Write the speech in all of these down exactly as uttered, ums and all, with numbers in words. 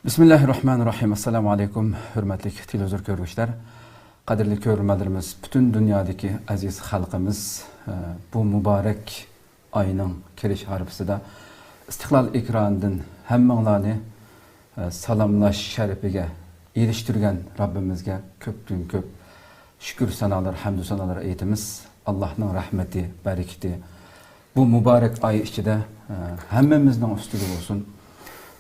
بىسمىللاھىررەھمانىررەھىم. ئەسسالامۇ ئەلەيكۇم، ھۆرمەتلىك تېلېۋىزور كۆرگۈچىلەر. قەدىرلىك كۆرۈرمەنلىرىمىز، پۈتۈن دۇنيادىكى ئەزىز خەلقىمىز، ئە، بۇ مۇبارەك ئاينىڭ كىرىش ھارپىسىدا ئىستىقلال ئېكرانىدىن ھەممىڭلارنى، ئە، سالاملاش شەرىپىگە ئېرىشتۈرگەن رەببىمىزگە كۆپتىن كۆپ شۈكۈر سانالار، ھەمدۇ سانالار ئېيتىمىز. ئاللاھنىڭ رەھمىتى، بەرىكىتى بۇ مۇبارەك ئاي ئىچىدە، ئە، ھەممىمىزنىڭ ئۈستىگە بولسۇن.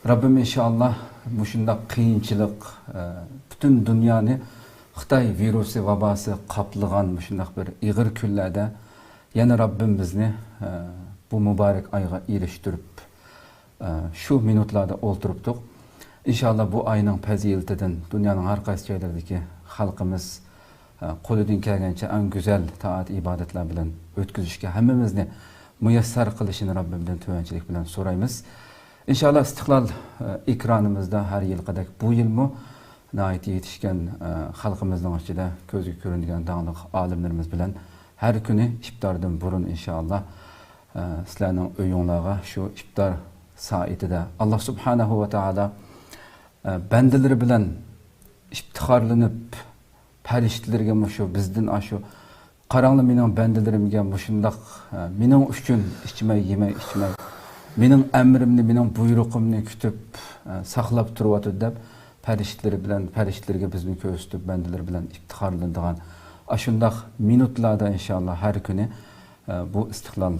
رەببىم ئىنشائاللا مۇشۇنداق قىيىنچىلىق، ئە، پۈتۈن دۇنيانى خىتاي ۋىرۇسى ۋاباسى قاپلىغان مۇشۇنداق بىر ئېغىر كۈنلەردە يەنە رەببىم بىزنى، ئە، بۇ مۇبارەك ئايغا ئېرىشتۈرۈپ، ئە، شۇ مىنۇتلاردا ئولتۇرۇپتۇق. ئىنشائاللا بۇ ئاينىڭ پەزىلىتىدىن دۇنيانىڭ ھەر قايسى جايلىرىدىكى خەلقىمىز، ئە، قولىدىن كەلگەنچە ئەڭ گۈزەل تائەت ئىبادەتلەر بىلەن ئۆتكۈزۈشكە ھەممىمىزنى مۇيەسسەر قىلىشىنى رەببىمدىن تۆۋەنچىلىك بىلەن سورايمىز. ئىنشائاللا ئىستىقلال، ئە، ئېكرانىمىزدا ھەر يىلقىدەك بۇ يىلمۇ ناھايىتى يېتىشكەن، ئە، خەلقىمىزنىڭ ئىچىدە كۆزگە كۆرۈنىدىگەن داڭلىق ئالىملىرىمىز بىلەن ھەر كۈنى ئىپتاردىن بۇرۇن ئىنشائاللا، ئە، سىلەرنىڭ ئۆيۈڭلارغا شۇ ئىپتار سائىتىدە ئاللا سۇبھانەھۇ ۋە تائالا، ئە، بەندىلىرى بىلەن ئىپتىخارلىنىپ، پەرىشتىلىرىگە مۇشۇ بىزدىن ئاشۇ قاراڭلار مېنىڭ بەندىلىرىمگە مۇشۇنداق، ئە، مېنىڭ ئۈچۈن ئىچمەي، يېمەي، ئىچمەي، مېنىڭ ئەمرىمنى، مېنىڭ بۇيرۇقۇمنى كۈتۈپ، ئە، ساقلاپ تۇرۇۋاتىدۇ دەپ پەرىشتىلىرى بىلەن، پەرىشتىلىرىگە بىزنى كۆرسىتىپ، بەندىلىرى بىلەن ئىپتىخارلىنىدىغان ئاشۇنداق مىنۇتلاردا ئىنشائاللا ھەر كۈنى، ئە، بۇ ئىستىقلال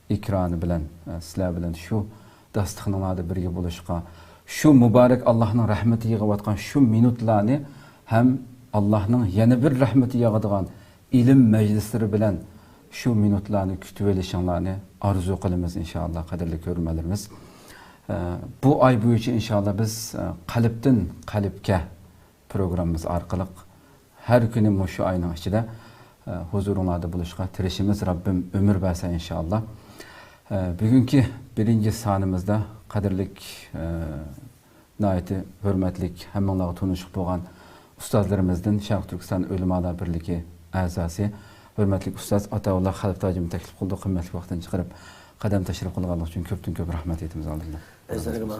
ئېكرانى بىلەن، ئە، سىلەر بىلەن شۇ داستىخىنىڭلاردا بىرگە بولۇشقا، شۇ مۇبارەك ئاللاھنىڭ رەھمىتى يېغىۋاتقان شۇ مىنۇتلارنى ھەم ئاللاھنىڭ يەنە بىر رەھمىتى ياغىدىغان ئىلىم مەجلىسلىرى بىلەن شۇ مىنۇتلارنى كۈتۈۋېلىشىڭلارنى ئارزۇ قىلىمىز، ئىنشائاللا، قەدىرلىك كۆرۈرمەنلىرىمىز. ئە، بۇ ئاي بويىچە، ئىنشائاللا، بىز، ئە، قەلبتىن قەلبكە پروگراممىمىز ئارقىلىق ھەر كۈنى مۇشۇ ئاينىڭ ئىچىدە، ئە، ھۇزۇرۇڭلاردا بولۇشقا تىرىشىمىز. رەببىم ئۆمۈر بەرسە، ئىنشائاللا. ئە، بۈگۈنكى بىرىنچى سانىمىزدا قەدىرلىك، ئە، ناھايىتى ھۆرمەتلىك، ھەممىڭلارغا تونۇشلۇق بولغان ئۇستازلىرىمىزدىن شەرقىي تۈركىستان ئۆلىمالار بىرلىكى ئەزاسى، ھۆرمەتلىك ئۇستاز ئاتاۋۇللا خەلپىتى ھاجىمنى تەكلىپ قىلدۇق. قىممەتلىك ۋاقتىنى چىقىرىپ، قەدەم تەشرىپ قىلغانلىقى ئۈچۈن كۆپتىن كۆپ رەھمەت ئېيتىمىز ئالدىدا. ئۆزلىرىگىمۇ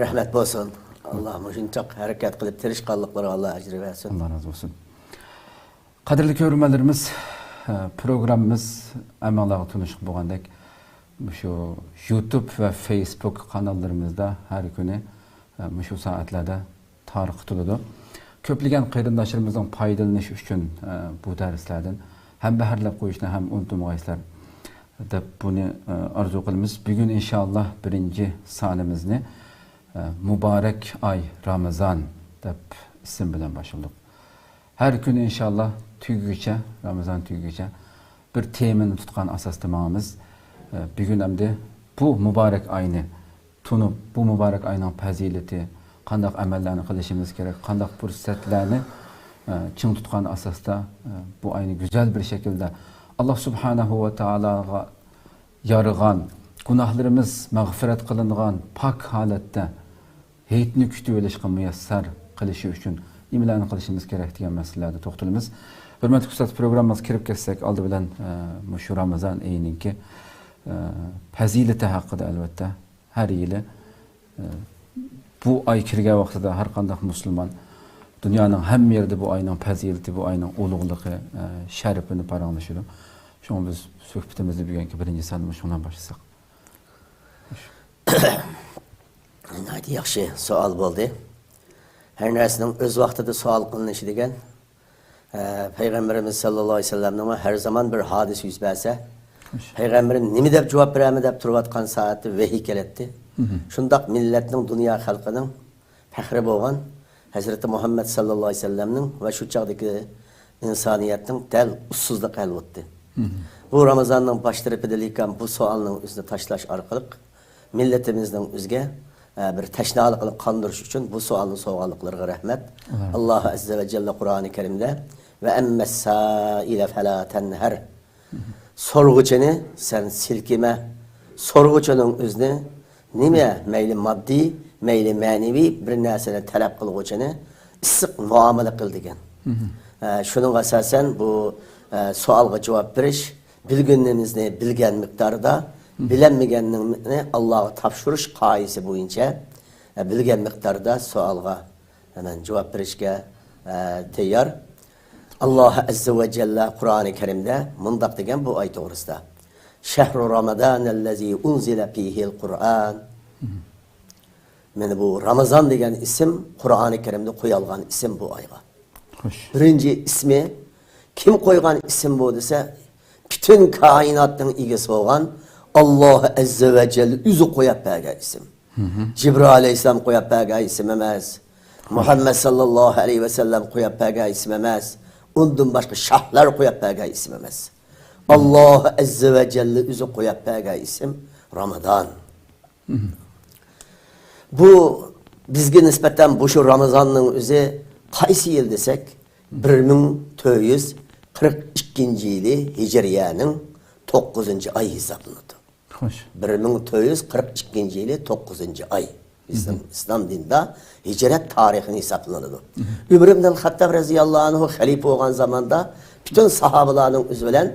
رەھمەت بولسۇن. ئاللا مۇشۇنچاق ھەرىكەت قىلىپ تىرىشقانلىقلىرىغا ئاللا ئەجىر بەرسۇن. ئاللا رازى بولسۇن. قەدىرلىك كۆرۈرمەنلىرىمىز، ئە، پروگراممىمىز ھەممىڭلارغا تونۇشلۇق بولغاندەك، مۇشۇ يۇتۇب ۋە فېيسبۇك قاناللىرىمىزدا ھەر كۈنى، ئە، مۇشۇ سائەتلەردە تارقىتىلىدۇ. كۆپلىگەن قېرىنداشلىرىمىزنىڭ پايدىلىنىشى ئۈچۈن، ئە، بۇ دەرسلەردىن ھەم بەھرىلەپ قويۇشنى ھەم ئۇنتۇمىغايسىلەر دەپ بۇنى، ئە، ئارزۇ قىلىمىز. بۈگۈن ئىنشائاللا بىرىنچى سانىمىزنى، ئە، مۇبارەك ئاي رامىزان دەپ ئىسىم بىلەن باشلىدۇق. ھەر كۈنى ئىنشائاللا تۈگىگىچە، رامىزان تۈگىگىچە بىر تېمىنى تۇتقان ئاساستا ماڭىمىز. ئە، بۈگۈن ئەمدى بۇ مۇبارەك ئاينى تونۇپ، بۇ مۇبارەك ئاينىڭ پەزىلىتى، قانداق ئەمەللەرنى قىلىشىمىز كېرەك، قانداق پۇرسەتلەرنى، ئە، چىڭ تۇتقان ئاساستا، ئە، بۇ ئاينى گۈزەل بىر شەكىلدە ئاللا سۇبھانەھۇ ۋە تائالاغا يارىغان، گۇناھلىرىمىز مەغپىرەت قىلىنغان پاك ھالەتتە ھېيتنى كۈتۈۋېلىشقا مۇيەسسەر قىلىشى ئۈچۈن نېمىلەرنى قىلىشىمىز كېرەك دېگەن مەسىلىلەردە توختىلىمىز. ھۆرمەتلىك ئۇستاز، پروگراممىمىزغا كىرىپ كەتسەك، ئالدى بىلەن، ئە، مۇشۇ رامىزان ئېيىنىڭكى، ئە، پەزىلىتى ھەققىدە، ئەلۋەتتە، ھەر يىلى، ئە، بۇ ئاي كىرگەن ۋاقتىدا ھەر قانداق مۇسۇلمان دۇنيانىڭ ھەممە يېرىدە بۇ ئاينىڭ پەزىلىتى، بۇ ئاينىڭ ئۇلۇغلۇقى، ئە، شەرىپىنى پاراڭلىشىدۇ. شۇڭا بىز سۆھبىتىمىزنى بۈگۈنكى بىرىنچى ساندا مۇشۇ بىلەن باشلىساق. ناھايىتى ياخشى سوئال بولدى. ھەر نەرسىنىڭ ئۆز ۋاقتىدا سوئال قىلىنىشى دېگەن، ئە، پەيغەمبىرىمىز ساللاللاھۇ ئەلەيھى ۋەسەللەمنىڭ ھەر زامان بىر ھادىسە يۈز بەرسە، پەيغەمبىرىم نېمە دەپ جاۋاب بېرەمەن دەپ تۇرۇۋاتقان سائەتتە ۋەھىي كېلەتتى. شۇنداق مىللەتنىڭ، دۇنيا خەلقىنىڭ پەخرى بولغان ھەزرىتى مۇھەممەد ساللاللاھۇ ئەلەيھى ۋەسەللەمنىڭ ۋە شۇ چاغدىكى ئىنسانىيەتنىڭ دەل ئۇسسۇزلۇقى ھەل بولدى. بۇ رامىزاننىڭ باش تەرىپىدە لېكىن بۇ سوئالنىڭ ئۆزىنى تاشلاش ئارقىلىق مىللىتىمىزنىڭ ئۆزىگە، ئە، بىر تەشنالىقىنى قاندۇرۇش ئۈچۈن بۇ سوئالنى سورىغانلىقلىرىغا رەھمەت. ئاللاھ ئەززە ۋە جەللە قۇرئانى كەرىمدە، «ۋە ئەممەس سائىلە فەلا تەنھەر.» سورىغۇچىنى سەن سىلكىمە. سورىغۇچىنىڭ ئۆزىنى نېمە، مەيلى ماددىي، مەيلى مەنىۋى بىر نەرسىنى تەلەپ قىلغۇچىنى ئىسسىق مۇئامىلە قىل دېگەن. ئە، شۇنىڭغا ئاساسەن بۇ، ئە، سوئالغا جاۋاب بېرىش، بىلگىنىمىزنى بىلگەن مىقداردا، بىلەلمىگەننى ئاللاغا تاپشۇرۇش قائىدىسى بويىچە بىلگەن مىقداردا سوئالغا مەن جاۋاب بېرىشكە، ئە، تەييار. ئاللاھ ئەززە ۋە جەللە قۇرئانى كەرىمدە مۇنداق دېگەن بۇ ئاي توغرىسىدا: «شەھرۇ رامەدانەللەزى ئۇنزىلە فىھىل قۇرئان.» مانا بۇ رامىزان دېگەن ئىسىم قۇرئانى كەرىمدە قويالغان ئىسىم بۇ ئايغا. خوش. بىرىنچى ئىسمى، كىم قويغان ئىسىم بۇ دېسە، پۈتۈن كائىناتنىڭ ئىگىسى بولغان ئاللاھ ئەززە ۋە جەللە ئۆزى قويۇپ بەرگەن ئىسىم. جىبرىئىل ئەلەيھىسسالام قويۇپ بەرگەن ئىسىم ئەمەس. مۇھەممەد ساللاللاھۇ ئەلەيھى ۋەسەللەم قويۇپ بەرگەن ئىسىم ئەمەس. ئۇندىن باشقا شاھلار قويۇپ بەرگەن ئىسىم ئەمەس. ئاللاھ ئەززە ۋە جەللە ئۆزى قويۇپ بەرگەن ئىسىم رامىزان. بۇ بىزگە نىسبەتەن بۇ شۇ رامىزاننىڭ ئۆزى قايسى يىل دېسەك، بىر مىڭ تۆت يۈز قىرىق ئىككىنچى يىلى ھىجرىيەنىڭ توققۇزىنچى ئاي ھېسابلىنىدۇ. خوش. بىر مىڭ تۆت يۈز قىرىق ئىككىنچى يىلى توققۇزىنچى ئاي. بىزنىڭ ئىسلام دىنىدا ھىجرەت تارىخىنى ھېسابلىنىدۇ. ئۆمەر ئىبن خەتتاب رەزىياللاھۇ ئەنھۇ خەلىپە بولغان زاماندا پۈتۈن ساھابىلارنىڭ ئۆزى بىلەن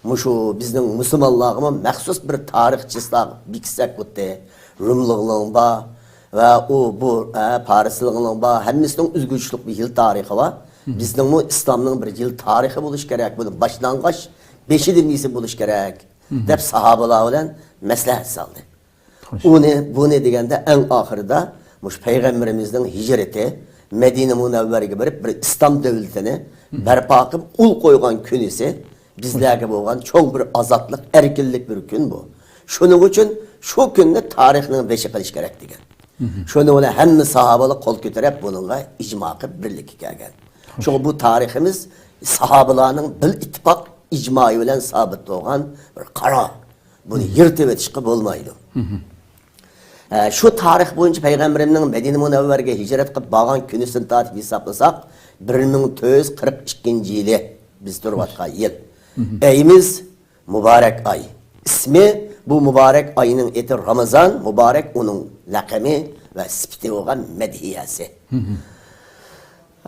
مۇشۇ بىزنىڭ مۇسۇلمانلارغىمۇ مەخسۇس بىر تارىخ چىسلاپ بېكىتسەك بولدى. روملۇقنىڭ بار ۋە ئۇ، بۇ، ئە، پارسلىقنىڭ بار، ھەممىسىنىڭ ئۆزگىچىلىك بىر يىل تارىخى بار. بىزنىڭمۇ ئىسلامنىڭ بىر يىل تارىخى بولۇشى كېرەك، بۇنى باشلانغاچ بېشىدىن يېسە بولۇشى كېرەك، دەپ ساھابىلار بىلەن مەسلىھەت سالدى. خوش. ئۇنى، بۇنى دېگەندە ئەڭ ئاخىرىدا مۇشۇ پەيغەمبىرىمىزنىڭ ھىجرىتى، مەدىنە مۇنەۋۋەرىگە بېرىپ بىر ئىسلام دۆلىتىنى بەرپا قىلىپ ئۇل قويغان كۈنىسى بىزلەرگە بولغان چوڭ بىر ئازادلىق، ئەركىنلىك بىر كۈن بۇ. شۇنىڭ ئۈچۈن شۇ كۈننى تارىخنىڭ بېشى قىلىش كېرەك دېگەن. شۇنىڭ بىلەن ھەممە ساھابىلار قول كۆتۈرۈپ بۇنىڭغا ئىجما قىلىپ بىرلىككە كەلگەن. شۇڭا بۇ تارىخىمىز ساھابىلارنىڭ بىر ئىتتىپاق ئىجمائى بىلەن سابىت بولغان بىر قارار. بۇنى يىرتىۋېتىشقا بولمايدۇ. ھە، شۇ تارىخ بويىچە پەيغەمبىرىمنىڭ مەدىنە مۇنەۋۋەرگە ھىجرەت قىلىپ بارغان كۈنىسىدىن تارتىپ ھېسابلىساق، بىر مىڭ تۆت يۈز قىرىق ئىككىنچى يىلى بىز تۇرۇۋاتقان يىل. ئېيىمىز مۇبارەك ئاي. ئىسمى، بۇ مۇبارەك ئاينىڭ ئېتى رامىزان، مۇبارەك ئۇنىڭ لەقىمى ۋە سۈپىتى بولغان مەدھىيەسى.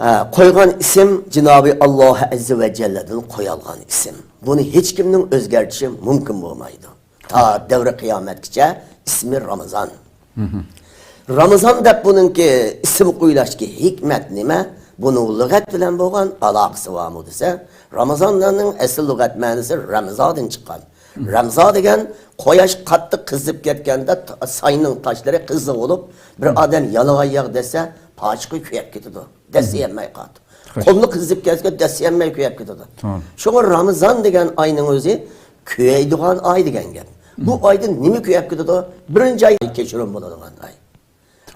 ھە، قويغان ئىسىم جىنابى ئاللاھ ئەززە ۋە جەللەدىن قويالغان ئىسىم. بۇنى ھېچكىمنىڭ ئۆزگەرتىشى مۇمكىن بولمايدۇ. تا دەۋرى قىيامەتكىچە ئىسمى رامىزان. رامىزان دەپ بۇنىڭكى ئىسىم قويۇلۇشتىكى ھېكمەت نېمە؟ بۇنىڭ لۇغەت بىلەن بولغان ئالاقىسى بارمۇ دېسە، رامىزاننىڭ ئەسلى لۇغەت مەنىسى رەمزادىن چىققان. رەمزا دېگەن قۇياش قاتتىق قىزىپ كەتكەندە تا-، ساينىڭ تاشلىرى قىزىل بولۇپ، بىر ئادەم يالىڭاياق دەسسە، پاچىقى كۆيۈپ كېتىدۇ. دەسسىيەلمەي قالىدۇ. قولنى قىزىپ كەتسە، دەسسىيەلمەي كۆيۈپ كېتىدۇ. شۇڭا رامىزان دېگەن ئاينىڭ ئۆزى كۆيىدىغان ئاي دېگەن گەپ. بۇ ئايدا نېمە كۆيۈپ كېتىدۇ؟ بىرىنچى ئاي كەچۈرۈم بولىدىغان ئاي.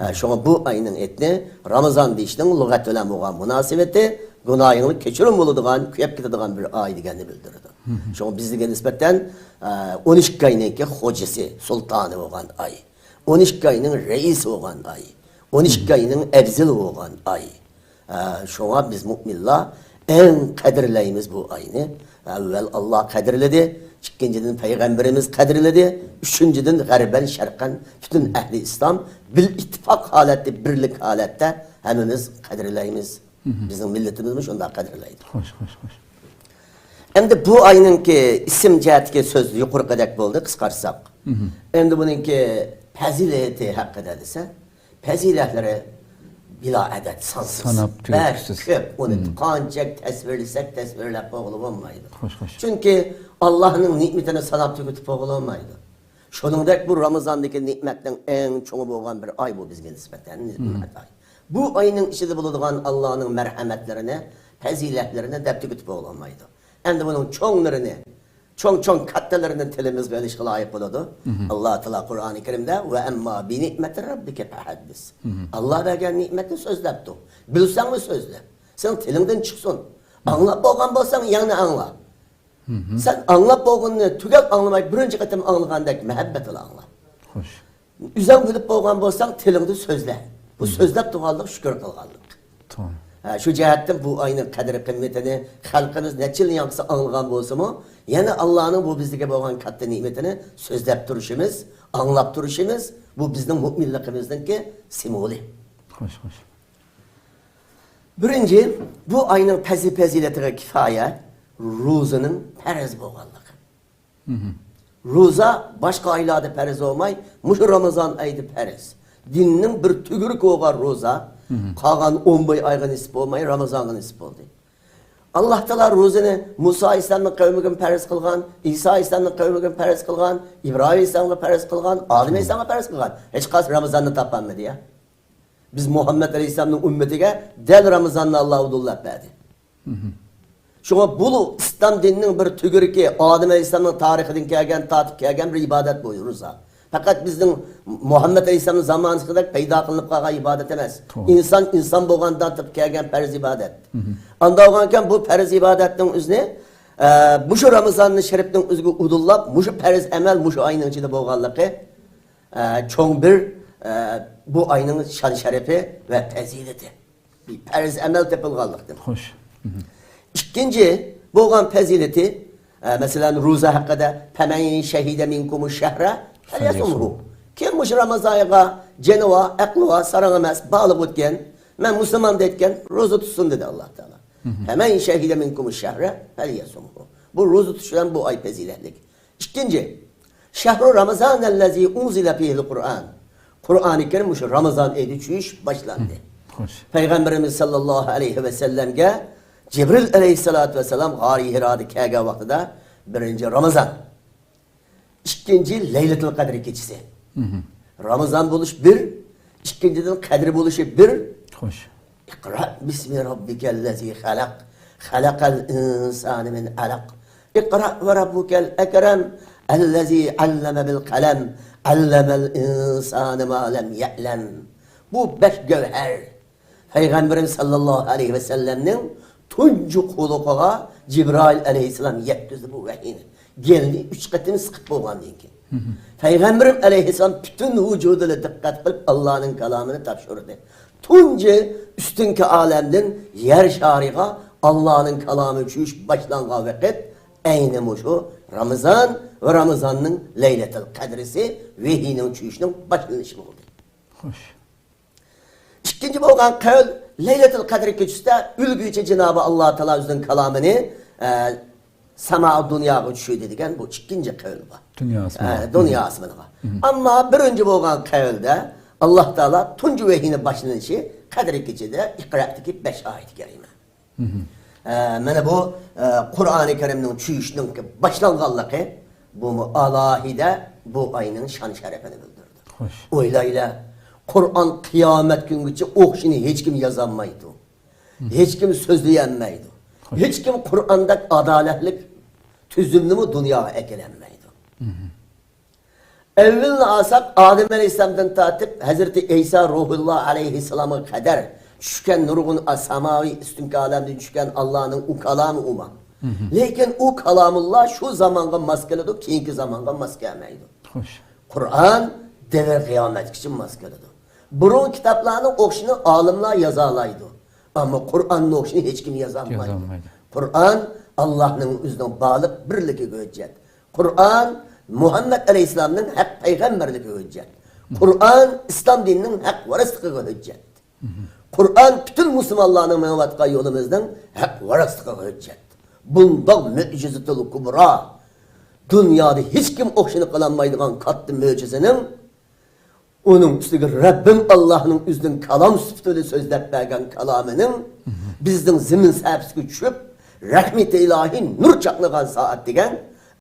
ھە، شۇڭا بۇ ئاينىڭ ئېتىنى رامىزان دېيىشنىڭ لۇغەت بىلەن بولغان مۇناسىۋىتى گۇناھىڭلار كەچۈرۈم بولىدىغان، كۆيۈپ كېتىدىغان بىر ئاي دېگەننى بىلدۈرىدۇ. شۇڭا بىزگە نىسبەتەن، ئە، ئون ئىككى ئاينىڭكى خوجىسى، سۇلتانى بولغان ئاي. ئون ئىككى ئاينىڭ رەئىسى بولغان ئاي. ئون ئىككى ئاينىڭ ئەۋزىلى بولغان ئاي. ئە، شۇڭا بىز مۆمىنلار ئەڭ قەدىرلەيمىز بۇ ئاينى. ئەۋۋەل ئاللاھ قەدىرلىدى، ئىككىنچىدىن پەيغەمبىرىمىز قەدىرلىدى، ئۈچىنچىدىن غەربەن شەرقەن پۈتۈن ئەھلى ئىسلام بىر ئىتتىپاق ھالەتتە، بىرلىك ھالەتتە ھەممىمىز قەدىرلەيمىز. بىزنىڭ مىللىتىمىزمۇ شۇنداق قەدىرلەيدۇ. خوش، خوش، خوش. ئەمدى بۇ ئاينىڭكى ئىسىم جەھەتتىكى سۆز يۇقىرىقىدەك بولدى، قىسقارتساق. ئەمدى بۇنىڭكى پەزىلىتى ھەققىدە دېسە، پەزىلەتلىرى بىلا ئەدەد، سانسىز. ساناپ بەك تۈگىتىشسىز. كۆپ، ئۇنى قانچىلىك تەسۋىرلىسەك، تەسۋىرلەپ بولغىلى بولمايدۇ. خوش، خوش. چۈنكى ئاللاھنىڭ نېمىتىنى ساناپ تۈگىتىپ بولغىلى بولمايدۇ. شۇنىڭدەك بۇ رامىزاندىكى نېمەتنىڭ ئەڭ چوڭى بولغان بىر ئاي بۇ بىزگە نىسبەتەن نېمەت ئاي. بۇ ئاينىڭ ئىچىدە بولىدىغان ئاللانىڭ مەرھەمەتلىرىنى، پەزىلەتلىرىنى دەپ تۈگىتىپ بولالمايدۇ. ئەمدى بۇنىڭ چوڭلىرىنى، چوڭ-چوڭ كاتتىلىرىنى تىلىمىزغا ئېلىشقا لايىق بولىدۇ. ئاللا تائالا قۇرئانى كەرىمدە، «ۋە ئەمما بى نېمەتى رەببىكە فەھەددىس.» ئاللا بەرگەن نېمەتنى سۆزلەپ تۇر. بىلسەڭمۇ سۆزلە. سېنىڭ تىلىڭدىن چىقسۇن. ئاڭلاپ بولغان بولساڭ، يەنە ئاڭلا. سەن ئاڭلاپ بولغىنىنى تۈگەپ ئاڭلىماي، بىرىنچى قېتىم ئاڭلىغاندەك مۇھەببەت بىلەن ئاڭلا. خوش. ئۆزۈڭ بىلىپ بولغان بولساڭ، تىلىڭدا سۆزلە. بۇ سۆزلەپ تۇرغانلىق، شۈكۈر قىلغانلىق. تامام. ھە، شۇ جەھەتتىن بۇ ئاينىڭ قەدرى قىممىتىنى خەلقىمىز نەچچە يىل ياڭقىسى ئاڭلىغان بولسىمۇ، يەنە ئاللانىڭ بۇ بىزگە بولغان كاتتا نېمىتىنى سۆزلەپ تۇرۇشىمىز، ئاڭلاپ تۇرۇشىمىز، بۇ بىزنىڭ مۆمىنلىقىمىزنىڭكى سىمۋولى. خوش، خوش. بىرىنچى، بۇ ئاينىڭ پەزى-پەزىلىتىگە كىپايە روزىنىڭ پەرز بولغانلىقى. روزا باشقا ئايلاردا پەرز بولماي، مۇشۇ رامىزان ئايدا پەرز. دىننىڭ بىر تۈگۈرۈكى بولغان روزا، قالغان ئون بىر ئايغا نېسىپ بولماي، رامىزانغا نېسىپ بولدى. ئاللا تائالا روزىنى مۇسا ئەلەيھىسسالامنىڭ قەۋمىگىمۇ پەرز قىلغان، ئىسا ئەلەيھىسسالامنىڭ قەۋمىگىمۇ پەرز قىلغان، ئىبراھىم ئەلەيھىسسالامغا پەرز قىلغان، ئادەم ئەلەيھىسسالامغا پەرز قىلغان. ھېچقايسى رامىزاننى تاپالمىدى يا. بىز مۇھەممەد ئەلەيھىسسالامنىڭ ئۈممىتىگە دەل رامىزاننى ئاللا ئۇدۇللاپ بەردى. شۇڭا بۇ ئىسلام دىنىنىڭ بىر تۈگۈرۈكى، ئادەم ئەلەيھىسسالامنىڭ تارىخىدىن كەلگەن، تارتىپ كەلگەن بىر ئىبادەت بۇ روزا. پەقەت بىزنىڭ مۇھەممەد ئەلەيھىسسالامنىڭ زامانىسىدەك پەيدا قىلىنىپ قالغان ئىبادەت ئەمەس. توغرا. ئىنسان ئىنسان بولغاندىن تارتىپ كەلگەن پەرز ئىبادەت. ئاندا بولغانكەن بۇ پەرز ئىبادەتنىڭ ئۆزىنى، ئە، مۇشۇ رامىزاننى شەرىپنىڭ ئۆزىگە ئۇدۇللاپ، مۇشۇ پەرز ئەمەل مۇشۇ ئاينىڭ ئىچىدە بولغانلىقى، ئە، چوڭ بىر، ئە، بۇ ئاينىڭ شان شەرىپى ۋە پەزىلىتى. بىر پەرز ئەمەل تېپىلغانلىقتىن. خوش. ئىككىنچى بولغان پەزىلىتى، ئە، مەسىلەن، روزا ھەققىدە، فەمەن شەھىدە مىنكۇمۇش شەھرە فەليەسۇمھۇ. كىم مۇشۇ رامىزان ئايىغا جېنى بار، ئەقلى بار، ساراڭ ئەمەس، بالىغ ئۆتكەن، مەن مۇسۇلمان دەيدىكەن، روزا تۇتسۇن دېدى ئاللا تائالا. فەمەن شەھىدە مىنكۇمۇش شەھرە فەليەسۇمھۇ. بۇ روزا تۇتۇش بىلەن بۇ ئاي پەزىلەتلىك. ئىككىنچى، شەھرۇ رامىزانەللەزى ئۇنزىلە فىھىل قۇرئان. قۇرئانى كەرىم مۇشۇ رامىزان ئېيىدا چۈشۈش باشلاندى. خوش. پەيغەمبىرىمىز ساللاللاھۇ ئەلەيھى ۋەسەللەمگە جىبرىل ئەلەيھىسسالاتۇ ۋەسسالام غارى ھىرادا كەلگەن ۋاقتىدا بىرىنچى رامىزان، ئىككىنچى لەيلەتۇل قەدر كېچىسى. رامىزان بولۇش بىر، ئىككىنچىدىن قەدرى بولۇشى بىر. خوش. اقرأ باسم ربك الذي خلق، خلق الإنسان من علق، اقرأ وربك الأكرم، الذي علم بالقلم، علم الإنسان ما لم يعلم. بۇ بەش گەۋھەر. پەيغەمبىرىمىز ساللاللاھۇ ئەلەيھى ۋەسەللەمنىڭ تۇنجى قۇلىقىغا جىبرائىل ئەلەيھىسسالام يەتكۈزدى بۇ ۋەھىينى. گېلىنى ئۈچ قېتىم سىقىپ بولغاندىن كېيىن. پەيغەمبىرىم ئەلەيھىسسالام پۈتۈن ۋۇجۇدى بىلەن دىققەت قىلىپ ئاللانىڭ كالامىنى تاپشۇردى. تۇنجى ئۈستۈنكى ئالەمدىن يەر شارىغا ئاللانىڭ كالامى چۈشۈش باشلانغان ۋاقىت ئەينى مۇشۇ رامىزان ۋە رامىزاننىڭ لەيلەتۇل قەدرىسى، ۋەھىينىڭ چۈشۈشىنىڭ باشلىنىشى بولدى. خوش. ئىككىنچى بولغان قەۋل، لەيلەتۇل قەدر كېچىسىدە ئۆلگۈچى جانابى ئاللا تائالا ئۆزىنىڭ كالامىنى، ئە، ساما دۇنياغا چۈشۈردى دېگەن بۇ ئىككىنچى قەۋل بار. دۇنيا ئە، ئاسمانغا. دۇنيا ئاسمىنىغا. ئەمما بىرىنچى بولغان قەۋلدە ئاللا تائالا تۇنجى ۋەھىينى باشلىنىشى قەدر كېچىدە ئىقرادىكى بەش ئايەت كەرىمە. ئە، مانا بۇ، ئە، قۇرئانى كەرىمنىڭ چۈشۈشىنىڭ باشلانغانلىقى، بۇمۇ ئالاھىدە بۇ ئاينىڭ شان شەرىپىنى بىلدۈرىدۇ. خوش. ئويلايلى، قۇرئان قىيامەت كۈنگىچە ئوخشىشىنى ھېچكىم يازالمايدۇ. ھېچكىم سۆزلىيەلمەيدۇ. خوش. ھېچكىم قۇرئاندەك ئادالەتلىك تۈزۈمنىمۇ دۇنياغا ئەكېلەلمەيدۇ. ئەۋۋىلىنى ئالساق، ئادەم ئەلەيھىسسالامدىن تارتىپ ھەزرىتى ئەيسا روھۇللا ئەلەيھىسسالامغا قەدەر چۈشكەن نۇرغۇن ساماۋى ئۈستۈنكى ئالەمدىن چۈشكەن ئاللانىڭ ئۇ كالامى ئۇما. لېكىن ئۇ كالامۇللا شۇ زامانغا ماس كېلىدۇ، كېيىنكى زامانغا ماس كەلمەيدۇ. خوش. قۇرئان دەۋر قىيامەتكىچە ماس كېلىدۇ. بۇرۇنقى كىتابلارنىڭ ئوخشىشىنى ئالىملار يازالايدۇ. ئەمما قۇرئاننىڭ ئوخشىشىنى ھېچكىم يازالمايدۇ. يازالمايدۇ. قۇرئان ئاللانىڭ ئۆزىنىڭ بارلىق بىرلىكىگە ھۆججەت. قۇرئان مۇھەممەد ئەلەيھىسسالامنىڭ ھەق پەيغەمبەرلىكىگە ھۆججەت. قۇرئان ئىسلام دىنىنىڭ ھەق ۋارىسلىقىغا ھۆججەت. قۇرئان پۈتۈن مۇسۇلمانلارنىڭ مېڭىۋاتقان يولىمىزنىڭ ھەق ۋارىسلىقىغا ھۆججەت. بۇنداق مۆجىزىتۇل كۇبرا دۇنيادا ھېچكىم ئوخشىشىنى قىلالمايدىغان كاتتا مۆجىزىنىڭ، ئۇنىڭ ئۈستىگە رەببىم ئاللانىڭ ئۆزىنىڭ كالام سۈپىتىدە سۆزلەپ بەرگەن كالامىنىڭ بىزنىڭ زېمىن سەھىپىسىگە چۈشۈپ، رەھمىتى ئىلاھىي نۇر چاقنىغان سائەت دېگەن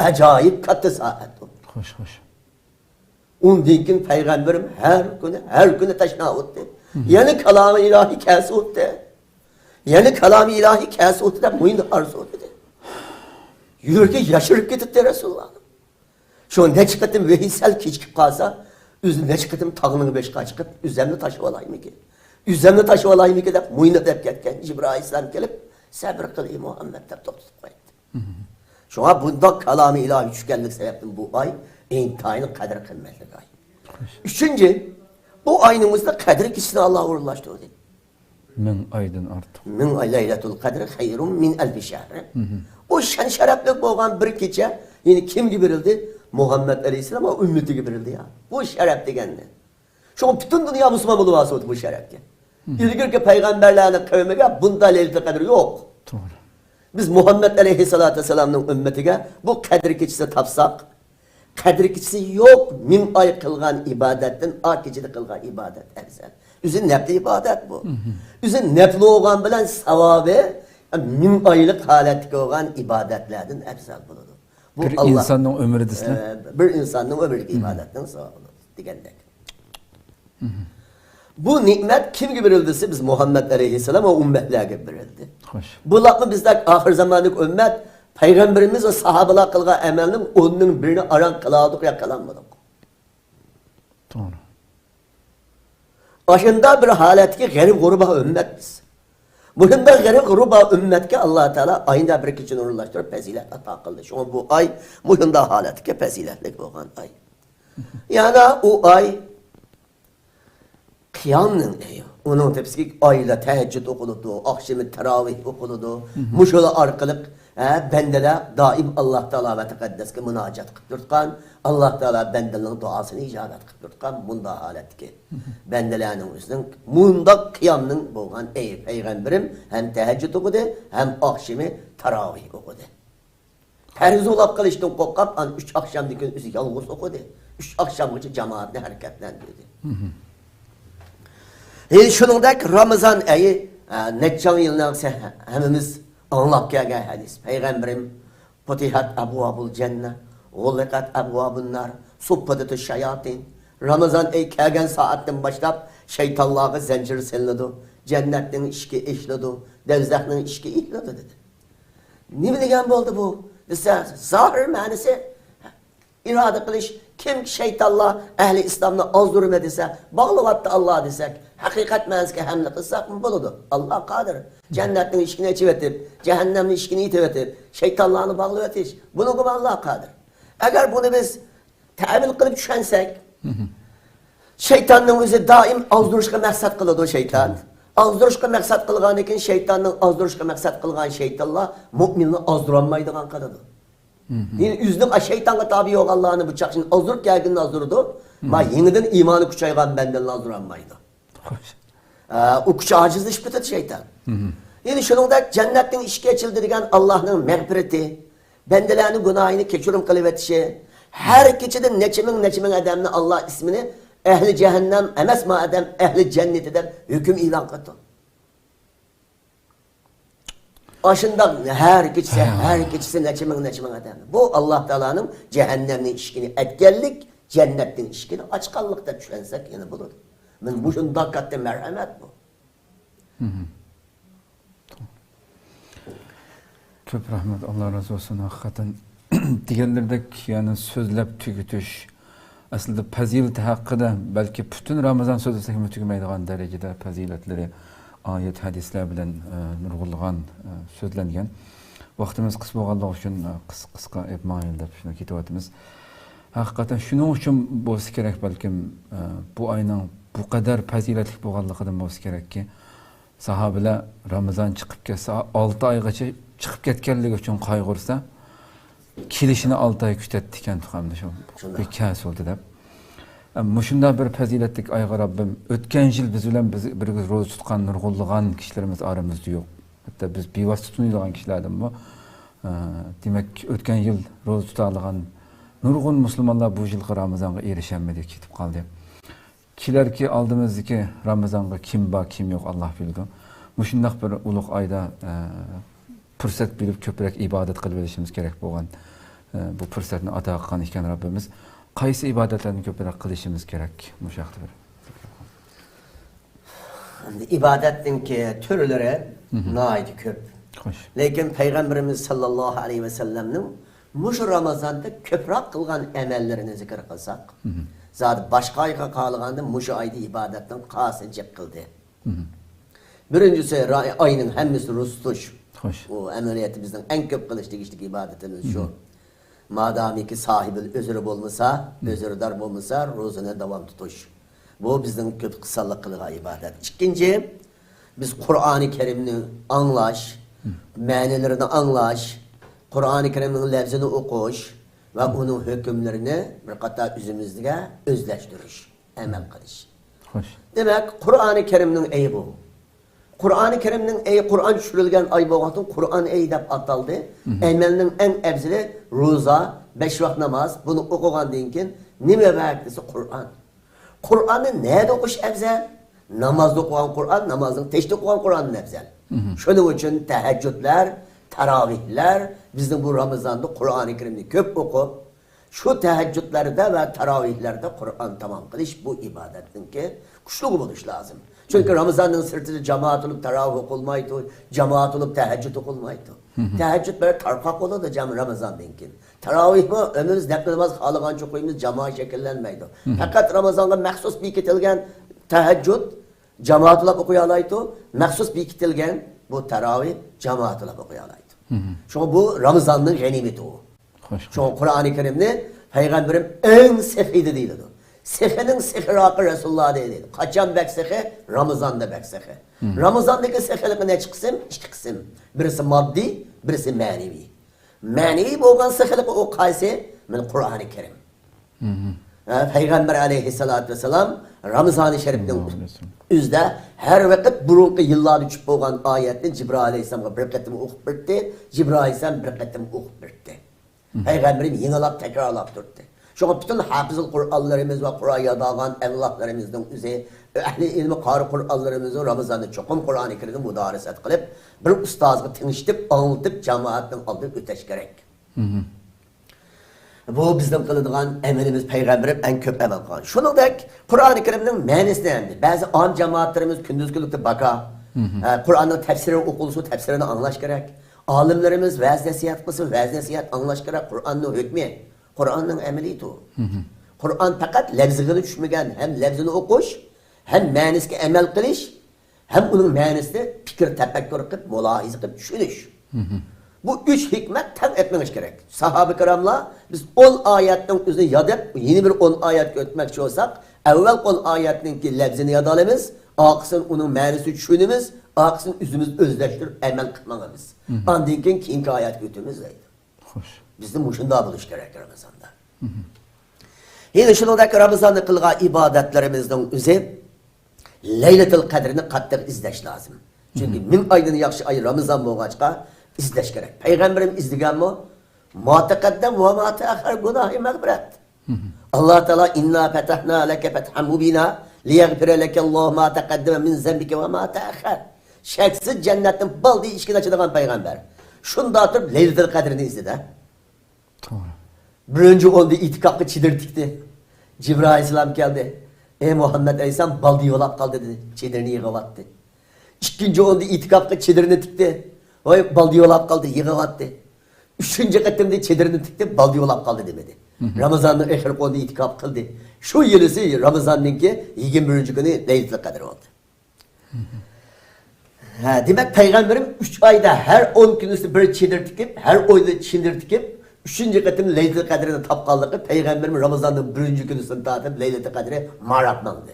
ئاجايىپ كاتتا سائەت ئۇ. خوش، خوش. ئۇندىن كېيىن پەيغەمبىرىم ھەر كۈنى، ھەر كۈنى تەشنا ئوتتى. يەنە كالامى ئىلاھىي كەلسە ئوتتى. يەنە كالامى ئىلاھىي كەلسە ئوتتى دەپ مۇينى ئارزۇ ئوتتى. يۈرىكى ياشىرىپ كېتىپتى رەسۇلۇللانىڭ. شۇ نەچچە قېتىم ۋەھىي سەل كېچىكىپ قالسا، ئۆزى نەچچە قېتىم تاغنىڭ بېشىغا چىقىپ، ئۆزەمنى تاشلىۋالايمىكىن؟ ئۆزەمنى تاشلىۋالايمىكىن دەپ مۇينى دەپ كەتكەن جىبرائىل ئەلەيھىسسالام كېلىپ، سەبرى قىل، ئەي مۇھەممەد دەپ توختىتىپ قويدى. شۇڭا بۇنداق كالامى ئىلاھىي چۈشكەنلىك سەۋەبتىن بۇ ئاي ئىنتايىن قەدىر قىممەتلىك ئاي. ئۈچىنچى، بۇ ئاينىڭ ئۆزىدە قەدىر كېچىسىنى ئاللا ئورۇنلاشتۇردى. مىڭ ئايدىن ئارتۇق. مىڭ ئاي، لەيلەتۇل قەدر خەيرۇم مىن ئەلفى شەھر. بۇ شان شەرەپلىك بولغان بىر كېچە، يەنى كىمگە بېرىلدى؟ مۇھەممەد ئەلەيھىسسالام ۋە ئۈممىتىگە بېرىلدى يا. بۇ شەرەپ دېگەننى. شۇڭا پۈتۈن دۇنيا مۇسۇلمان بولۇۋالسا بولدى بۇ شەرەپكە. ئىلگىرىكى پەيغەمبەرلەرنىڭ قەۋمىگە بۇنداق لەيلىتۇل قەدر يوق. توغرا. بىز مۇھەممەد ئەلەيھىسسالاتۇ ۋەسسالامنىڭ ئۈممىتىگە بۇ قەدر كېچىسىنى تاپساق، قەدىر كېچىسى يوق مىڭ ئاي قىلغان ئىبادەتتىن ئا كېچىدە قىلغان ئىبادەت ئەۋزەل. ئۆزى نەپلى ئىبادەت بۇ. مھم. ئۆزى نەپلى بولغان بىلەن ساۋابى مىڭ ئايلىق ھالەتتىكى بولغان ئىبادەتلەردىن ئەۋزەل بولىدۇ. بۇ بىر ئاللا، ئىنساننىڭ ئۆمرى دېسىلە. ئە، بىر ئىنساننىڭ ئۆمرىدىكى مھم. ئىبادەتنىڭ ساۋابى بولىدۇ دېگەندەك. مھم. بۇ نېمەت كىمگە بېرىلدى دېسە، بىز مۇھەممەد ئەلەيھىسسالام ۋە ئۈممەتلەرگە بېرىلدى. خوش. بۇلارمۇ بىزدەك ئاخىر زاماندىكى ئۈممەت، پەيغەمبىرىمىز ۋە ساھابىلار قىلغان ئەمەلنىڭ ئوننىڭ بىرىنى ئاران قىلالىدۇق يا قىلالمىدۇق. توغرا. ئاشۇنداق بىر ھالەتتىكى غەرىب غۇربا ئۈممەت بىز. مۇشۇنداق غەرىب غۇربا ئۈممەتكە ئاللا تائالا ئايدا بىر كېچىنى ئورۇنلاشتۇرۇپ پەزىلەت ئاتا قىلدى. شۇڭا بۇ ئاي مۇشۇنداق ھالەتتىكى پەزىلەتلىك بولغان ئاي. يەنە ئۇ ئاي قىيامنىڭ ئېيى. ئۇنىڭ تەپسىلىگە ئايدا تەھەججۇد ئوقۇلىدۇ، ئاخشىمى تاراۋىھ ئوقۇلىدۇ. مھم. مۇشۇلار ئارقىلىق، ھە، بەندىلەر دائىم ئاللا تائالا ۋە تەقەددەسكە مۇناجات قىلىپ تۇرۇتقان، ئاللا تائالا بەندىلەرنىڭ دۇئاسىنى ئىجابەت قىلىپ تۇرۇتقان مۇنداق ھالەتتىكى مھم. بەندىلەرنىڭ ئۆزىنىڭ مۇنداق قىيامنىڭ بولغان ئېيى. پەيغەمبىرىم ھەم تەھەججۇد ئوقۇدى، ھەم ئاخشىمى تاراۋىھ ئوقۇدى. پەرز ئۇلاپ قېلىشتىن قورقۇپ، ئانا ئۈچ ئاخشامدىن كېيىن ئۆزى يالغۇز ئوقۇدى. ئۈچ ئاخشامغىچە جامائەتنى ھەرىكەتلەندۈردى. مھم. ھېلى شۇنىڭدەك رامىزان ئېيى، ئە، نەچچە يىلنىڭ سە-، ھەممىمىز ئاڭلاپ كەلگەن ھەدىس. پەيغەمبىرىم، «فۇتىھەت ئەبۋابۇل جەننە، غۇللىقەت ئەبۋابۇن نار، سۇففىدەتۇش شاياتىن.» رامىزان ئېيى كەلگەن سائەتتىن باشلاپ شەيتانلارغا زەنجىر سېلىنىدۇ، جەننەتنىڭ ئىشىكى ئېچىلىدۇ، دوزاخنىڭ ئىشىكى ئېچىلىدۇ، دېدى. نېمە دېگەن بولدى بۇ دېسە، زاھىر مەنىسى ئىرادە قىلىش، كىمكى شەيتانلار ئەھلى ئىسلامنى ئازدۇرىمەن دېسە، باغلىۋەتتى ئاللا دېسەك، ھەقىقەت مەنىسىگە ھەملە قىلساقمۇ بولىدۇ. ئاللا قادىر. جەننەتنىڭ ئىشىكىنى ئېچىۋېتىپ، جەھەننەمنىڭ ئىشىكىنى يېپىۋېتىپ، شەيتانلارنى باغلىۋېتىش، بۇنىڭغىمۇ ئاللا قادىر. ئەگەر بۇنى بىز تەۋىل قىلىپ چۈشەنسەك، شەيتاننىڭ ئۆزى دائىم ئازدۇرۇشقا مەقسەت قىلىدۇ، شەيتان. ئازدۇرۇشقا مەقسەت قىلغاندىن كېيىن، شەيتاننىڭ ئازدۇرۇشقا مەقسەت قىلغان شەيتانلار مۆمىننى ئازدۇرالمايدىغان قىلىدۇ. يەنى ئۆزىنىڭ شەيتانغا تابىي بولغانلارنى بۇ چاغ ئىچىدە ئازدۇرۇپ كەلگىنىنى ئازدۇرىدۇ. ما يېڭىدىن ئىمانى كۈچەيگەن بەندىنى ئازدۇرالمايدۇ. خوش. ئە، ئۇ كۈچى ئاجىزلىشىپ كېتىدۇ شەيتان. يەنى شۇنىڭدەك جەننەتنىڭ ئىشىكى ئېچىلدى دېگەن ئاللانىڭ مەغپىرىتى، بەندىلەرنىڭ گۇناھىنى كەچۈرۈم قىلىۋېتىشى، ھەر كېچىدە نەچچە مىڭ، نەچچە مىڭ ئادەمنى ئاللا ئىسمىنى ئەھلى جەھەننەم ئەمەس، ما ئادەم ئەھلى جەننىتى دەپ ھۆكۈم ئېلان قىلىدۇ. ئاشۇنداق ھەر كېچىسى، ھەر كېچىسى نەچچە مىڭ، نەچچە مىڭ ئادەم. بۇ ئاللا تائالانىڭ جەھەننەمنىڭ ئىشىكىنى ئەتكەنلىك، جەننەتنىڭ ئىشىكىنى ئاچقانلىق دەپ چۈشەنسەك يەنە بولىدۇ. مانا مۇشۇنداق كاتتا مەرھەمەت بۇ. كۆپ رەھمەت، ئاللا رازى بولسۇن. ھەقىقەتەن دېگەنلىرىدەك، يەنى سۆزلەپ تۈگىتىش، ئەسلىدە پەزىلىتى ھەققىدە بەلكى پۈتۈن رامىزان سۆزلىسەكمۇ تۈگىمەيدىغان دەرىجىدە پەزىلەتلىرى ئايەت، ھەدىسلەر بىلەن، ئە، نۇرغۇنلىغان، ئە، سۆزلەنگەن. ۋاقتىمىز قىس بولغانلىقى ئۈچۈن، ئە، قىس-، قىسقا ئېلىپ ماڭايلى دەپ شۇنى كېتىۋاتىمىز. ھەقىقەتەن شۇنىڭ ئۈچۈن بولسا كېرەك بەلكىم، ئە، بۇ ئاينىڭ بۇ قەدەر پەزىلەتلىك بولغانلىقىدىن بولسا كېرەككى، ساھابىلەر رامىزان چىقىپ كەتسە، ئالتە ئايغىچە چىقىپ كەتكەنلىكى ئۈچۈن قايغۇرسا، كېلىشىنى ئالتە ئاي كۈتەتتىكەن، تۇغام شۇ شۇنداق. بىر كەل سولدى دەپ. ئە، مۇشۇنداق بىر پەزىلەتلىك ئايغا رەببىم، ئۆتكەن يىل بىز بىلەن بىز، بىرگە روزا تۇتقان نۇرغۇنلىغان كىشىلىرىمىز ئارىمىزدا يوق. ھەتتا بىز بىۋاسىتە تونۇيدىغان كىشىلەردىنمۇ، ئە، دېمەك، ئۆتكەن يىل روزا تۇتالىغان نۇرغۇن مۇسۇلمانلار بۇ يىلقى رامىزانغا ئېرىشەلمىدى، كېتىپ قالدى. كېلەركى ئالدىمىزدىكى رامىزانغا كىم بار، كىم يوق، ئاللا بىلىدۇ. مۇشۇنداق بىر ئۇلۇغ ئايدا، ئە، پۇرسەت بىلىپ كۆپرەك ئىبادەت قىلىۋېلىشىمىز كېرەك بولغان، ئە، بۇ پۇرسەتنى ئاتا قىلغان ئىكەن رەببىمىز. قايسى ئىبادەتلەرنى كۆپرەك قىلىشىمىز كېرەك؟ مۇشۇ ھەقتە بىر. ئەمدى ئىبادەتنىڭكى تۈرلىرى ناھايىتى كۆپ. خوش. لېكىن پەيغەمبىرىمىز ساللاللاھۇ ئەلەيھى ۋەسەللەمنىڭ مۇشۇ رامازاندا كۆپرەك قىلغان ئەمەللىرىنى زىكىر قىلساق، زادى باشقا ئايغا قارىغاندا مۇشۇ ئايدا ئىبادەتنىڭ قاسى جىق قىلدى. بىرىنچىسى، را-، ئاينىڭ ھەممىسى روزا تۇتۇش. خوش. ئۇ ئەمەلىيەتتە بىزنىڭ ئەڭ كۆپ قىلىش تېگىشلىك ئىبادىتىمىز شۇ. مادامىكى ساھىبىل ئۆزرى بولمىسا، ئۆزرىدار بولمىسا، روزىنى داۋام تۇتۇش. بۇ بىزنىڭ كۆپ سانلىق قىلغان ئىبادەت. ئىككىنچى، بىز قۇرئانى كەرىمنى ئاڭلاش، مەنىلىرىنى ئاڭلاش، قۇرئانى كەرىمنىڭ لەۋزىنى ئوقۇش ۋە ئۇنىڭ ھۆكۈملىرىنى بىر قاتار ئۆزىمىزگە ئۆزلەشتۈرۈش، ئەمەل قىلىش. خوش. دېمەك، قۇرئانى كەرىمنىڭ ئېيى بۇ. قۇرئانى كەرىمنىڭ ئېيى، قۇرئان چۈشۈرۈلگەن ئاي بولغاقتىن قۇرئان ئېيى دەپ ئاتالدى. مم. ئەمەلنىڭ ئەڭ ئەۋزىلى روزا، بەش ۋاق ناماز، بۇنى ئوقۇغاندىن كېيىن نېمە بار دېسە، قۇرئان. قۇرئاننى نەدە ئوقۇش ئەۋزەل؟ نامازدا ئوقۇغان قۇرئان، نامازنىڭ تېشىدا ئوقۇغان قۇرئاندىن ئەۋزەل. مم. شۇنىڭ ئۈچۈن تەھەججۇدلار، تاراۋىھلار بىزنىڭ بۇ رامىزاندا قۇرئانى كەرىمنى كۆپ ئوقۇپ، شۇ تەھەججۇدلاردا ۋە تاراۋىھلاردا قۇرئان تامام قىلىش بۇ ئىبادەتنىڭكى كۈچلۈك بولۇش لازىم. چۈنكى رامىزاننىڭ سىرتىدا جامائەت بولۇپ تاراۋىھ ئوقۇلمايدۇ، جامائەت بولۇپ تەھەججۇد ئوقۇلمايدۇ. مم. تەھەججۇد بىر تارقاق بولىدۇ جام-، رامىزاندىن كېيىن. تاراۋىھمۇ ئۆمرىمىز نەپلى ناماز خالىغانچە ئوقۇيمىز، جامائەت شەكىللەنمەيدۇ. مم. پەقەت رامىزانغا مەخسۇس بېكىتىلگەن تەھەججۇد جامائەتلەپ ئوقۇيالايدۇ، مەخسۇس بېكىتىلگەن بۇ تاراۋىھ جامائەتلەپ ئوقۇيالايدۇ. مم. شۇڭا بۇ رامىزاننىڭ غەنىيمىتى ئۇ. خوش. شۇڭا قۇرئانى كەرىمنى پەيغەمبىرىم ئەڭ سېخىيدى دېيىلىدۇ. سېخىنىڭ سېخىراقى رەسۇلۇللا دېيىلىدۇ. قاچان بەك سېخى؟ رامىزاندا بەك سېخى. مم. رامىزاندىكى سېخىلىقى نەچچە قىسىم؟ ئىككى قىسىم. بىرسى ماددىي، بىرسى مەنىۋى. مەنىۋى بولغان سېخىلىقى ئۇ قايسى؟ مانا قۇرئانى كەرىم. مم. ھە، پەيغەمبەر ئەلەيھىسسالاتۇ ۋەسسالام رامىزانى شەرىپنىڭ ئۆزىدە ھەر ۋاقىت بۇرۇنقى يىللاردا چۈشۈپ بولغان ئايەتنى جىبرىئىل ئەلەيھىسسالامغا بىر قېتىم ئوقۇپ بېرىتتى، جىبرىئىل ئەلەيھىسسالام بىر قېتىم ئوقۇپ بېرىتتى. مم. پەيغەمبىرىم يېڭىلاپ تەكرارلاپ تۇردى. شۇڭا پۈتۈن ھاپىزۇل قۇرئانلىرىمىز ۋە قۇرئان يادالغان ئەۋلادلىرىمىزنىڭ ئۆزى، ئەھلى ئىلمى قارى قۇرئانلىرىمىزنىڭ رامىزاندا چوقۇم قۇرئانى كەرىمنى مۇدارىسەت قىلىپ، بىر ئۇستازغا تىڭشىتىپ، ئاڭلىتىپ، جامائەتنىڭ ئالدىدا ئۆتەش كېرەك. مم. بۇ بىزنىڭ قىلىدىغان ئەمىلىمىز، پەيغەمبىرىم ئەڭ كۆپ ئەمەل قىلغان. شۇنىڭدەك قۇرئانى كەرىمنىڭ مەنىسىنى ئەمدى بەزى ئام جامائەتلىرىمىز كۈندۈزكۈنلۈكتە باكا، مم. ئە، قۇرئاننىڭ تەپسىرى ئوقۇلسا، تەپسىرىنى ئاڭلاش كېرەك. ئالىملىرىمىز ۋەز نەسىھەت قىلسا، ۋەز نەسىھەت ئاڭلاش كېرەك. قۇرئاننىڭ ھۆكمى، قۇرئاننىڭ ئەمەلىيىتى ئۇ. مم. قۇرئان پەقەت لەۋزىگىلا چۈشمىگەن، ھەم لەۋزىنى ئوقۇش، ھەم مەنىسىگە ئەمەل قىلىش، ھەم ئۇنىڭ مەنىسىنى پىكىر، تەپەككۇر قىلىپ، مۇلاھىزە قىلىپ چۈشىنىش. مم. بۇ ئۈچ ھېكمەت تەڭ ئېقىڭىش كېرەك. ساھابە كىراملار، بىز ئون ئايەتنىڭ ئۆزىنى ياد ئېلىپ، يەنە بىر ئون ئايەتكە ئۆتمەكچى بولساق، ئەۋۋەل ئون ئايەتنىڭكى لەپزىنى ياد ئالىمىز، ئارقىسىدىن ئۇنىڭ مەنىسىنى چۈشىنىمىز، ئارقىسىدىن ئۆزىمىز ئۆزلەشتۈرۈپ ئەمەل قىلىپ ماڭىمىز. مم. ئاندىن كېيىن كېيىنكى ئايەتكە ئۆتىمىز دەيدۇ. خوش. بىزدە مۇشۇنداق بولۇش كېرەك رامىزاندا. مم. يەنە شۇنىڭدەك رامىزاندا قىلغان ئىبادەتلىرىمىزنىڭ ئۆزى لەيلەتۇل قەدرىنى قاتتىق ئىزدەش لازىم. چۈنكى مم. مىڭ ئايدىن ياخشى ئاي رامىزان بولغاچقا ئىزدەش كېرەك. پەيغەمبىرىم ئىزدىگەنمۇ؟ ما تەقەددەم ۋە ما تەئەخخەر گۇناھى مەغپىرەت. مم. ئاللا تائالا ئىننا پەتەھنا لەكە پەتھەن مۇبىنا لىيەغفىرە لەكەللاھۇ ما تەقەددەمە مىن زەنبىكە ۋە ما تەئەخخەر. شەكسىز جەننەتنىڭ بالدىر ئىشىكىنى ئاچىدىغان پەيغەمبەر. شۇنداق تۇرۇپ لەيلىتۇل قەدرىنى ئىزدىدى. توغرا. بىرىنچى ئوندا ئېتىكاپقا چېدىر تىكتى. جىبرىئىل ئەلەيھىسسالام كەلدى. ئى مۇھەممەد ئەلەيھىسسالام، بالدۇر يولاپ قالدى دېدى. چېدىرنى يىغىۋەتتى. ئىككىنچى ئوندا ئېتىكاپقا چېدىرنى تىكتى. ۋاي، بالدۇر يولاپ قالدى، يىغىۋەتتى. ئۈچىنچى قېتىمدا چېدىرنى تىكتى، بالدۇر يولاپ قالدى دېمىدى. مم. رامىزاننىڭ ئېخىرقى ئوندا ئېتىكاپ قىلدى. شۇ يىلىسى رامىزاننىڭكى يىگىرمە بىرىنچى كۈنى لەيلىتۇل قەدىر بولدى. ھە، دېمەك، پەيغەمبىرىم ئۈچ ئايدا ھەر ئون كۈنىسى بىر چېدىر تىكىپ، ھەر ئايدا چېدىر تىكىپ، ئۈچىنچى قېتىم لەيلىتۇل قەدرىنى تاپقانلىقى، پەيغەمبىرىم رامىزاننىڭ بىرىنچى كۈنىسىدىن تارتىپ لەيلىتۇل قەدرى ماراپ ماڭدى.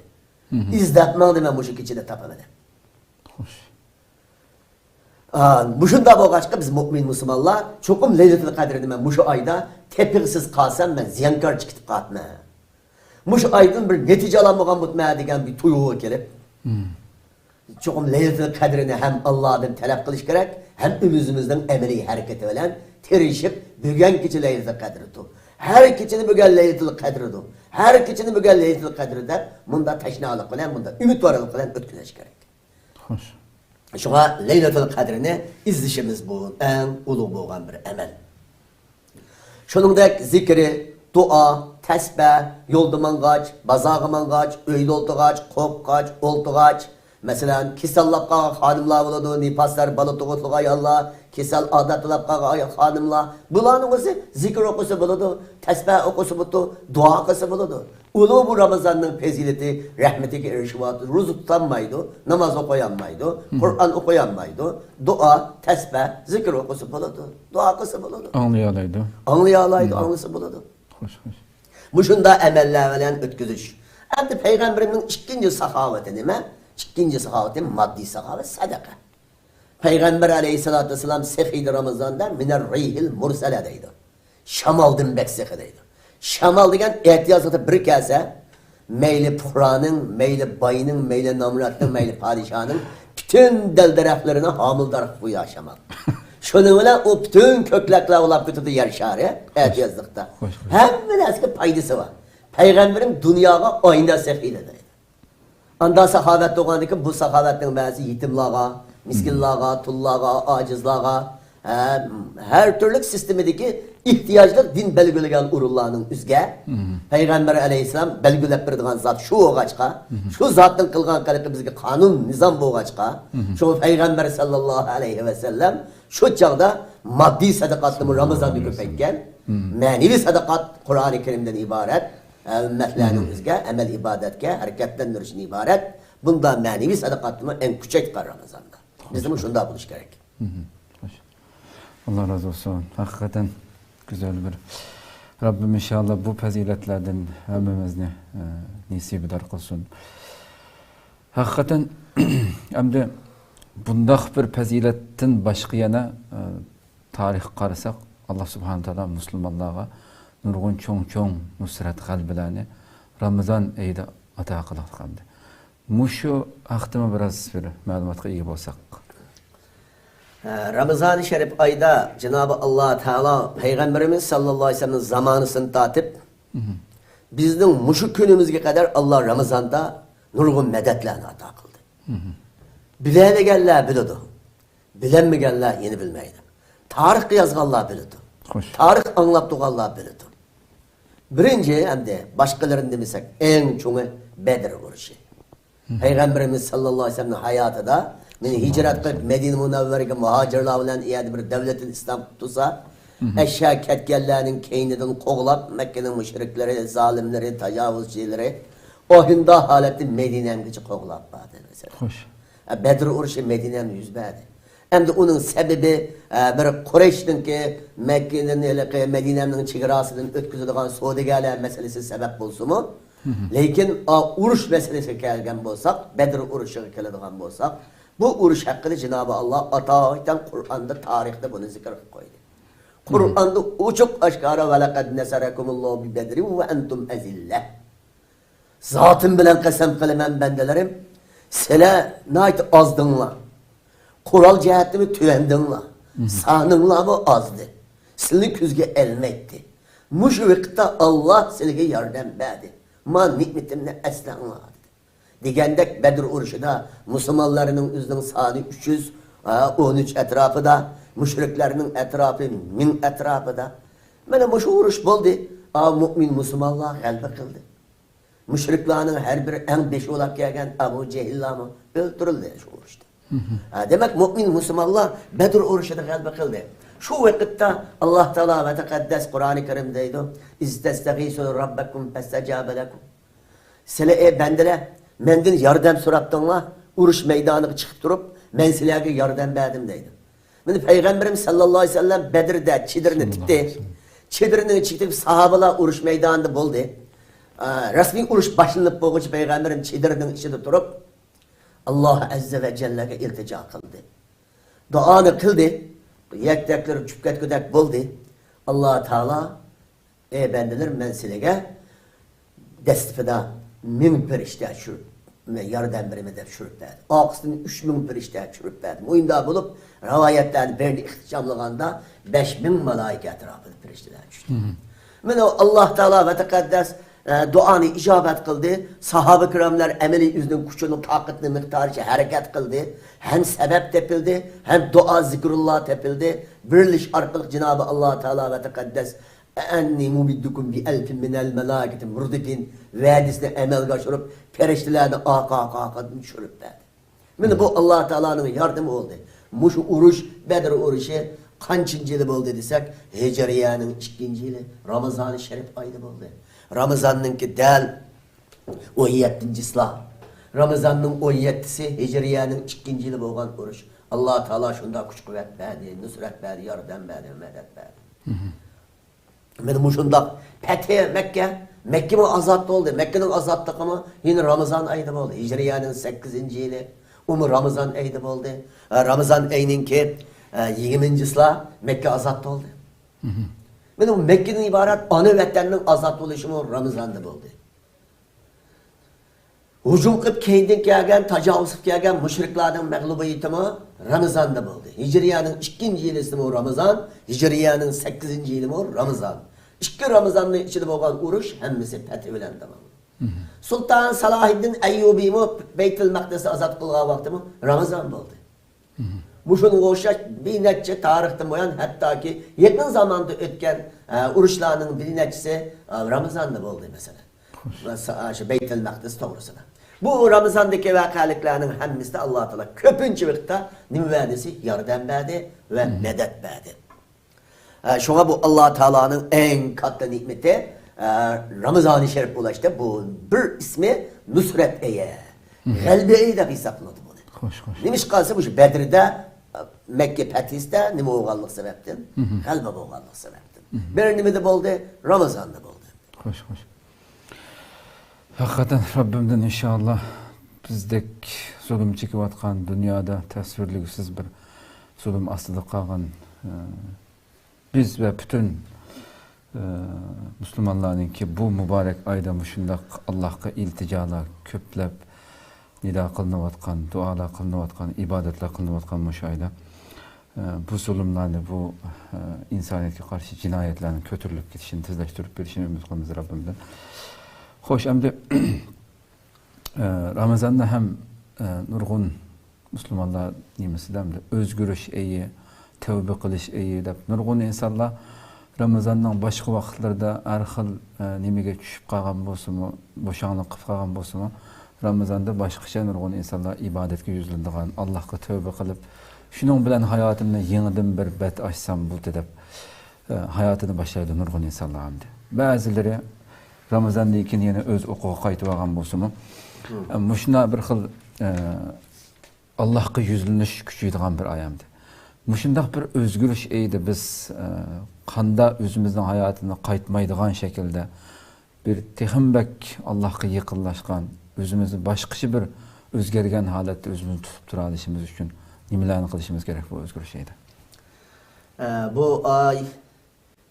مم. ئىزدەپ ماڭدى، مەن مۇشۇ كېچىدە تاپىمەن دەپ. خوش. ئا، مۇشۇنداق بولغاچقا، بىز مۆمىن مۇسۇلمانلار چوقۇم لەيلىتۇل قەدرىنى مەن مۇشۇ ئايدا تېپىغسىز قالسام، مەن زىيانكار چىقىپ قاپمەن. مۇشۇ ئايدىن بىر نەتىجە ئالالمىغان بولىمەن دېگەن بىر تۇيغۇغا كېلىپ، مم. چوقۇم لەيلىتۇل قەدرىنى ھەم ئاللادىن تەلەپ قىلىش كېرەك، ھەم ئۆزىمىزنىڭ ئەمەلىي ھەرىكىتى بىلەن تىرىشىپ، بۈگۈن كېچە لەيلىتۇل قەدرىدۇر، ھەر كېچىنى بۈگۈن لەيلىتۇل قەدرىدۇر، ھەر كېچىنى بۈگۈن لەيلىتۇل قەدرى دەپ، مۇنداق تەشنالىق بىلەن، مۇنداق ئۈمىدۋارلىق بىلەن ئۆتكۈزۈش كېرەك. خوش. شۇڭا لەيلەتۇل قەدرىنى ئىزدىشىمىز بۇ ئەڭ ئۇلۇغ بولغان بىر ئەمەل. شۇنىڭدەك زىكرى، دۇئا، تەسبىھ، يولدا ماڭغاچ، بازارغا ماڭغاچ، ئۆيدە ئولتۇرغاچ، قورققاچ، ئولتۇرغاچ، مەسىلەن، كېسەللەپ قالغان خانىملار بولىدۇ، نىپاسلار، بالا تۇغۇتلۇق ئاياللار، كېسەل ئادەتلەپ قالغان ئاي-، خانىملار، بۇلارنىڭ ئۆزى زىكىر ئوقۇسا بولىدۇ، تەسبىھ ئوقۇسا بولىدۇ، دۇئا قىلسا بولىدۇ. ئۇلۇ بۇ رامىزاننىڭ پەزىلىتى، رەھمىتىگە ئېرىشىۋاتىدۇ. روزا تۇتالمايدۇ، ناماز ئوقۇيالمايدۇ، مم. قۇرئان ئوقۇيالمايدۇ. دۇئا، تەسبىھ، زىكىر ئوقۇسا بولىدۇ. دۇئا قىلسا بولىدۇ. ئاڭلىيالايدۇ. ئاڭلىيالايدۇ، مم. ئاڭلىسا بولىدۇ. خوش، خوش. مۇشۇنداق ئەمەللەر بىلەن ئۆتكۈزۈش. ئەمدى پەيغەمبىرىمنىڭ ئىككىنچى ساخاۋىتى نېمە؟ ئىككىنچى ساخاۋىتى ماددىي ساخاۋەت، سەدەقە. پەيغەمبەر ئەلەيھىسسالاتۇ ۋەسسالام سېخىيدى رامىزاندا مىنەر رىيھىل مۇرسەلە دەيدۇ. شامالدىن بەك سېخىي دەيدۇ. شامال دېگەن ئەتىيازلىقتا بىر كەلسە، مەيلى پۇقرانىڭ، مەيلى باينىڭ، مەيلى نامراتنىڭ، مەيلى پادىشاھنىڭ پۈتۈن پۈتۈن دەل-دەرەخلىرىنى ھامىلىدار قىلىپ قويۇ شامال. شۇنىڭ بىلەن ئۇ پۈتۈن كۆكلەكلەر ئۇلاپ كېتىدۇ يەر شارى، ئەتىيازلىقتا. خوش، خوش. ھەممە نەرسىگە پايدىسى بار. پەيغەمبىرىم دۇنياغا ئاينا سېخىيدى دەيدۇ. ئاندا ساخاۋەت بولغاندىكىن، بۇ ساخاۋەتنىڭ مەنىسى يېتىملارغا، مىسكىنلارغا، تۇللارغا، ئاجىزلارغا، ھە، ھەر تۈرلۈك سىستېمىدىكى ئېھتىياجلىق دىن بەلگىلىگەن ئورۇنلارنىڭ ئۆزىگە پەيغەمبەر ئەلەيھىسسالام بەلگىلەپ بېرىدىغان زات شۇ بولغاچقا، شۇ زاتنىڭ قىلغان قىلىقى بىزگە قانۇن، نىزام بولغاچقا، شۇ پەيغەمبەر ساللاللاھۇ ئەلەيھى ۋەسەللەم شۇ چاغدا ماددىي سەدىقاتنىمۇ رامىزاندا كۆپەيتكەن، مەنىۋى سەدىقات قۇرئانى كەرىمدىن ئىبارەت، ئۈممەتلەرنىڭ ئۆزىگە ئەمەل ئىبادەتكە ھەرىكەتلەندۈرۈشتىن ئىبارەت. بۇندا مەنىۋى سەدىقاتنىمۇ ئەڭ كۈچەيتكەن رامىزاندا. بىزدىمۇ شۇنداق بولۇش كېرەك. خوش. ئاللا رازى بولسۇن. ھەقىقەتەن گۈزەل بىر. رەببىم ئىنشاللا بۇ پەزىلەتلەردىن ھەممىمىزنى، ئە، نېسىبىدار قىلسۇن. ھەقىقەتەن، ئەمدى بۇنداق بىر پەزىلەتتىن باشقا يەنە، ئە، تارىخقا قارىساق، ئاللا سۇبھانە تائالا مۇسۇلمانلارغا نۇرغۇن چوڭ-چوڭ نۇسرەت، غەلىبىلەرنى رامىزان ئېيىدا ئاتا قىلغان ئەمدى. مۇشۇ ھەقتىمۇ بىراز بىر مەلۇماتقا ئىگە بولساق. ھە، رامىزانى شەرىپ ئايدا جانابى ئاللا تائالا پەيغەمبىرىمىز ساللاللاھۇ ئەلەيھى ۋەسەللەمنىڭ زامانىسىدىن تارتىپ، بىزنىڭ مۇشۇ كۈنىمىزگە قەدەر ئاللا رامىزاندا نۇرغۇن مەدەتلەرنى ئاتا قىلدى. بىلەلىگەنلەر بىلىدۇ. بىلەلمىگەنلەر يەنە بىلمەيدۇ. تارىخقا يازغانلار بىلىدۇ. خوش. تارىخ ئاڭلاپ تۇرغانلار بىلىدۇ. بىرىنچى، ئەمدى باشقىلىرىنى دېمىسەك، ئەڭ چوڭى بەدر ئۇرۇشى. پەيغەمبىرىمىز ساللاللاھۇ ئەلەيھى ۋەسەللەمنىڭ ھاياتىدا، مېنى ھىجرەت قىلىپ مەدىنە مۇنەۋۋەرىگە مۇھاجىرلار بىلەن ئۇ يەردە بىر دەۋلەتۇل ئىسلام تۇرسا، ئەششا كەتكەنلەرنىڭ كەينىدىن قوغلاپ، مەككىنىڭ مۇشرىكلىرى، زالىملىرى، تاجاۋۇزچىلىرى ئاھۇڭداھ ھالەتتە مەدىنەمگىچە قوغلاپ باردى، مەسىلەن. خوش. بەدر ئۇرۇشى مەدىنەمدە يۈز بەردى. ئەمدى ئۇنىڭ سەۋەبى، ئە، بىر قۇرەيشنىڭكى مەككىدىن ھېلىقى مەدىنەنىڭ چېگراسىدىن ئۆتكۈزىدىغان سودىگەرلەر مەسىلىسى سەۋەب بولسىمۇ، لېكىن، ئا، ئۇرۇش مەسىلىسىگە كەلگەن بولساق، بەدر ئۇرۇشىغا كېلىدىغان بولساق، بۇ ئۇرۇش ھەققىدە جانابى ئاللا ئاتايتەن قۇرئاندا، تارىختا بۇنى زىكىر قىلىپ قويدى. قۇرئاندا ئوچۇق ئاشكارا، ۋەلەقەد نەسەرەكۇمۇللاھۇ بىبەدرىن ۋە ئەنتۇم ئەزىللە. زاتىم بىلەن قەسەم قىلىمەن، بەندىلىرىم، سىلەر ناھايىتى ئازدىڭلار. قورال جەھەتتىمۇ تۆۋەندىڭلار. سانىڭلارمۇ ئازدى. سىلىنى كۆزگە ئىلمايتتى. مۇشۇ ۋاقىتتا ئاللا سىلىگە ياردەم بەردى. ما نېمىتىمنى ئەسلەڭلار، دېدى. دېگەندەك، بەدر ئۇرۇشىدا مۇسۇلمانلارنىڭ ئۆزىنىڭ سانى ئۈچ يۈز ئون ئۈچ ئەتراپىدا، مۇشرىكلارنىڭ ئەتراپى مىڭ ئەتراپىدا. مانا مۇشۇ ئۇرۇش بولدى. ئا، مۇئمىن مۇسۇلمانلار غەلىبە قىلدى. مۇشرىكلارنىڭ ھەر بىرى، ئەڭ بېشى بولاپ كەلگەن ئەبۇ جەھىللارمۇ ئۆلتۈرۈلدى شۇ ئۇرۇشتا. ھە، دېمەك، مۇئمىن مۇسۇلمانلار بەدر ئۇرۇشىدا غەلىبە قىلدى. شۇ ۋاقىتتا ئاللا تائالا ۋە تەقەددەس قۇرئانى كەرىم دەيدۇ، «ئىز تەستەغىسۇنە رەببەكۇم فەستەجابە لەكۇم.» سىلەر، ئەي بەندىلەر، مەندىن ياردەم سوراپتىڭلار، ئۇرۇش مەيدانىغا چىقىپ تۇرۇپ، مەن سىلەرگە ياردەم بەردىم دەيدۇ. مانا پەيغەمبىرىمىز ساللاللاھۇ ئەلەيھى ۋەسەللەم بەدردە چېدىرنى تىكتى. چېدىرنى تىكتى، ساھابىلار ئۇرۇش مەيدانىدا بولدى. ئا، رەسمىي ئۇرۇش باشلىنىپ بولغۇچە پەيغەمبىرىم چېدىرنىڭ ئىچىدە تۇرۇپ، ئاللا ئەززە ۋە جەللەگە ئىلتىجا قىلدى. دۇئانى قىلدى. يەكتەكلىرى چۈشۈپ كەتكۈدەك بولدى. ئاللا تائالا، ئەي بەندىلىرىم، مەن سىلىگە دەسلىپىدە مىڭ پەرىشتە چۈشۈرۈپ، مەن ياردەم بېرىمەن دەپ چۈشۈرۈپ بەردى. ئارقىسىدىن ئۈچ مىڭ پەرىشتە چۈشۈرۈپ بەردى. مۇنداق بولۇپ، رىۋايەتلەرنى بىرىنى ئىختىشاملىغاندا، بەش مىڭ مالايىكە ئەتراپىدا پەرىشتىلەر چۈشتى. مانا ئاللا تائالا ۋە تەقەددەس، ئە، دۇئانى ئىجابەت قىلدى. ساھابە كىراملار ئەمەلىي ئۆزىنىڭ كۈچىنىڭ، تاقىتىنىڭ مىقدارىچە ھەرىكەت قىلدى. ھەم سەۋەب تېپىلدى، ھەم دۇئا، زىكرۇللا تېپىلدى. بىرلىشىش ئارقىلىق جانابى ئاللا تائالا ۋە تەقەددەس، «ئەننى مۇمىددۇكۇم بىئەلفىن مىنەل مەلائىكەتى مۇردىفىن» ۋەدىسىنى ئەمەلگە ئاشۇرۇپ، پەرىشتىلەرنى ئارقا-ئارقىدىن چۈشۈرۈپ بەردى. مانا بۇ ئاللا تائالانىڭ ياردىمى بولدى. مۇشۇ ئۇرۇش، بەدر ئۇرۇشى قانچىنچى يىلى بولدى دېسەك، ھىجرىيەنىڭ ئىككىنچى يىلى، رامىزانى شەرىپ ئايدا بولدى. رامىزاننىڭكى دەل ئون يەتتىنچىسىلا. رامىزاننىڭ ئون يەتتىسى ھىجرىيەنىڭ ئىككىنچى يىلى بولغان ئۇرۇش. ئاللا تائالا شۇنداق كۈچ-قۇۋۋەت بەردى، نۇسرەت بەردى، ياردەم بەردى، مەدەت بەردى. مانا مۇشۇنداق پەتھى مەككە، مەككىمۇ ئازاد بولدى. مەككىنىڭ ئازادلىقىمۇ يەنە رامىزان ئايىدا بولدى. ھىجرىيەنىڭ سەككىزىنچى يىلى، ئۇمۇ رامىزان ئايىدا بولدى. ھە، رامىزان ئاينىڭكى، ھە، يىگىرمىنچىسىلا مەككە ئازاد بولدى. مانا بۇ مەككىدىن ئىبارەت ئانا ۋەتەننىڭ ئازاد بولۇشىمۇ رامىزاندا بولدى. ھۇجۇم قىلىپ كەينىدىن كەلگەن، تاجاۋۇز قىلىپ كەلگەن مۇشرىكلارنىڭ مەغلۇبىيىتىمۇ رامىزاندا بولدى. ھىجرىيەنىڭ ئىككىنچى يىلىسىمۇ رامىزان، ھىجرىيەنىڭ سەككىزىنچى يىلىمۇ رامىزان. ئىككى رامىزاننىڭ ئىچىدە بولغان ئۇرۇش ھەممىسى پەتھى بىلەن تامام. سۇلتان سالاھىددىن ئەييۇبىمۇ بەيتۇل مەقدىسنى ئازاد قىلغان ۋاقتىمۇ رامىزان بولدى. مۇشۇنىڭغا ئوخشاش بىر نەچچە تارىختىن بۇيان، ھەتتاكى يېقىن زاماندا ئۆتكەن، ئە، ئۇرۇشلارنىڭ بىر نەچچىسى، ئە، رامىزاندا بولدى، مەسىلەن. ۋە سا-، شۇ بەيتۇل مەقدىس توغرىسىدا. بۇ رامىزاندىكى ۋەقەلىكلەرنىڭ ھەممىسىدە ئاللا تائالا كۆپىنچە ۋاقىتتا نېمە بەردى؟ ياردەم بەردى ۋە مەدەت بەردى. ئە، شۇڭا بۇ ئاللا تائالانىڭ ئەڭ كاتتا نېمىتى، ئە، رامىزانى شەرىپ بولۇشتا بۇ بىر ئىسمى نۇسرەت ئېيى، غەلىبە ئېيى دەپ ھېسابلىنىدۇ بۇنى. خوش، خوش. نېمىشقا دېسە، مۇشۇ بەدرىدە، ئە، مەككە پەتھىسىدە نېمە بولغانلىق سەۋەبتىن؟ غەلىبە بولغانلىق سەۋەبتىن. بىر نېمىدە بولدى؟ رامىزاندا بولدى. خوش، خوش. ھەقىقەتەن رەببىمدىن ئىنشائاللا بىزدەك زۇلۇم چېكىۋاتقان دۇنيادا تەسۋىرلىگۈسىز بىر زۇلۇم ئاستىدا قالغان، ئە، بىز ۋە پۈتۈن، ئە، مۇسۇلمانلارنىڭكى بۇ مۇبارەك ئايدا مۇشۇنداق ئاللاھقا ئىلتىجالار كۆپلەپ نىدا قىلىنىۋاتقان، دۇئالار قىلىنىۋاتقان، ئىبادەتلەر قىلىنىۋاتقان مۇشۇ ئايدا، ئە، بۇ زۇلۇملارنى، بۇ، ئە، ئىنسانىيەتكە قارشى جىنايەتلەرنىڭ كۆتۈرۈلۈپ كېتىشىنى تېزلەشتۈرۈپ بېرىشىنى ئۈمىد قىلىمىز رەببىمدىن. خوش، ئەمدى ئە، رامىزاندا ھەم، ئە، نۇرغۇن مۇسۇلمانلار نېمىسىدە ئەمدى ئۆزگىرىش ئېيى، تەۋبە قىلىش ئېيى دەپ نۇرغۇن ئىنسانلار رامىزاننىڭ باشقا ۋاقىتلىرىدا ھەر خىل، ئە، نېمىگە چۈشۈپ قالغان بولسىمۇ، بوشاڭلىق قىلىپ قالغان بولسىمۇ، رامىزاندا باشقىچە نۇرغۇن ئىنسانلار ئىبادەتكە يۈزلىنىدىغان، ئاللاھقا تەۋبە قىلىپ، شۇنىڭ بىلەن ھاياتىمنى يېڭىدىن بىر بەت ئاچسام بولدى دەپ، ئە، ھاياتىنى باشلايدۇ نۇرغۇن ئىنسانلار ئەمدى. بەزىلىرى رامىزاندىن كېيىن يەنە ئۆز ئوقىغا قايتىۋالغان بولسىمۇ، ئە، مۇشۇنداق بىر خىل، ئە، ئاللاھقا يۈزلىنىش كۈچىيىدىغان بىر ئاي ئەمدى. مۇشۇنداق بىر ئۆزگىرىش ئېيىدا بىز، ئە، قاندا ئۆزىمىزنىڭ ھاياتىنى قايتمايدىغان شەكىلدە بىر تېخىمۇ بەك ئاللاھقا يېقىنلاشقان، ئۆزىمىزنى باشقىچە بىر ئۆزگەرگەن ھالەتتە ئۆزىمىزنى تۇتۇپ تۇرالىشىمىز ئۈچۈن نېمىلەرنى قىلىشىمىز كېرەك بۇ ئۆزگىرىش ئېيىدا؟ ئە، بۇ ئاي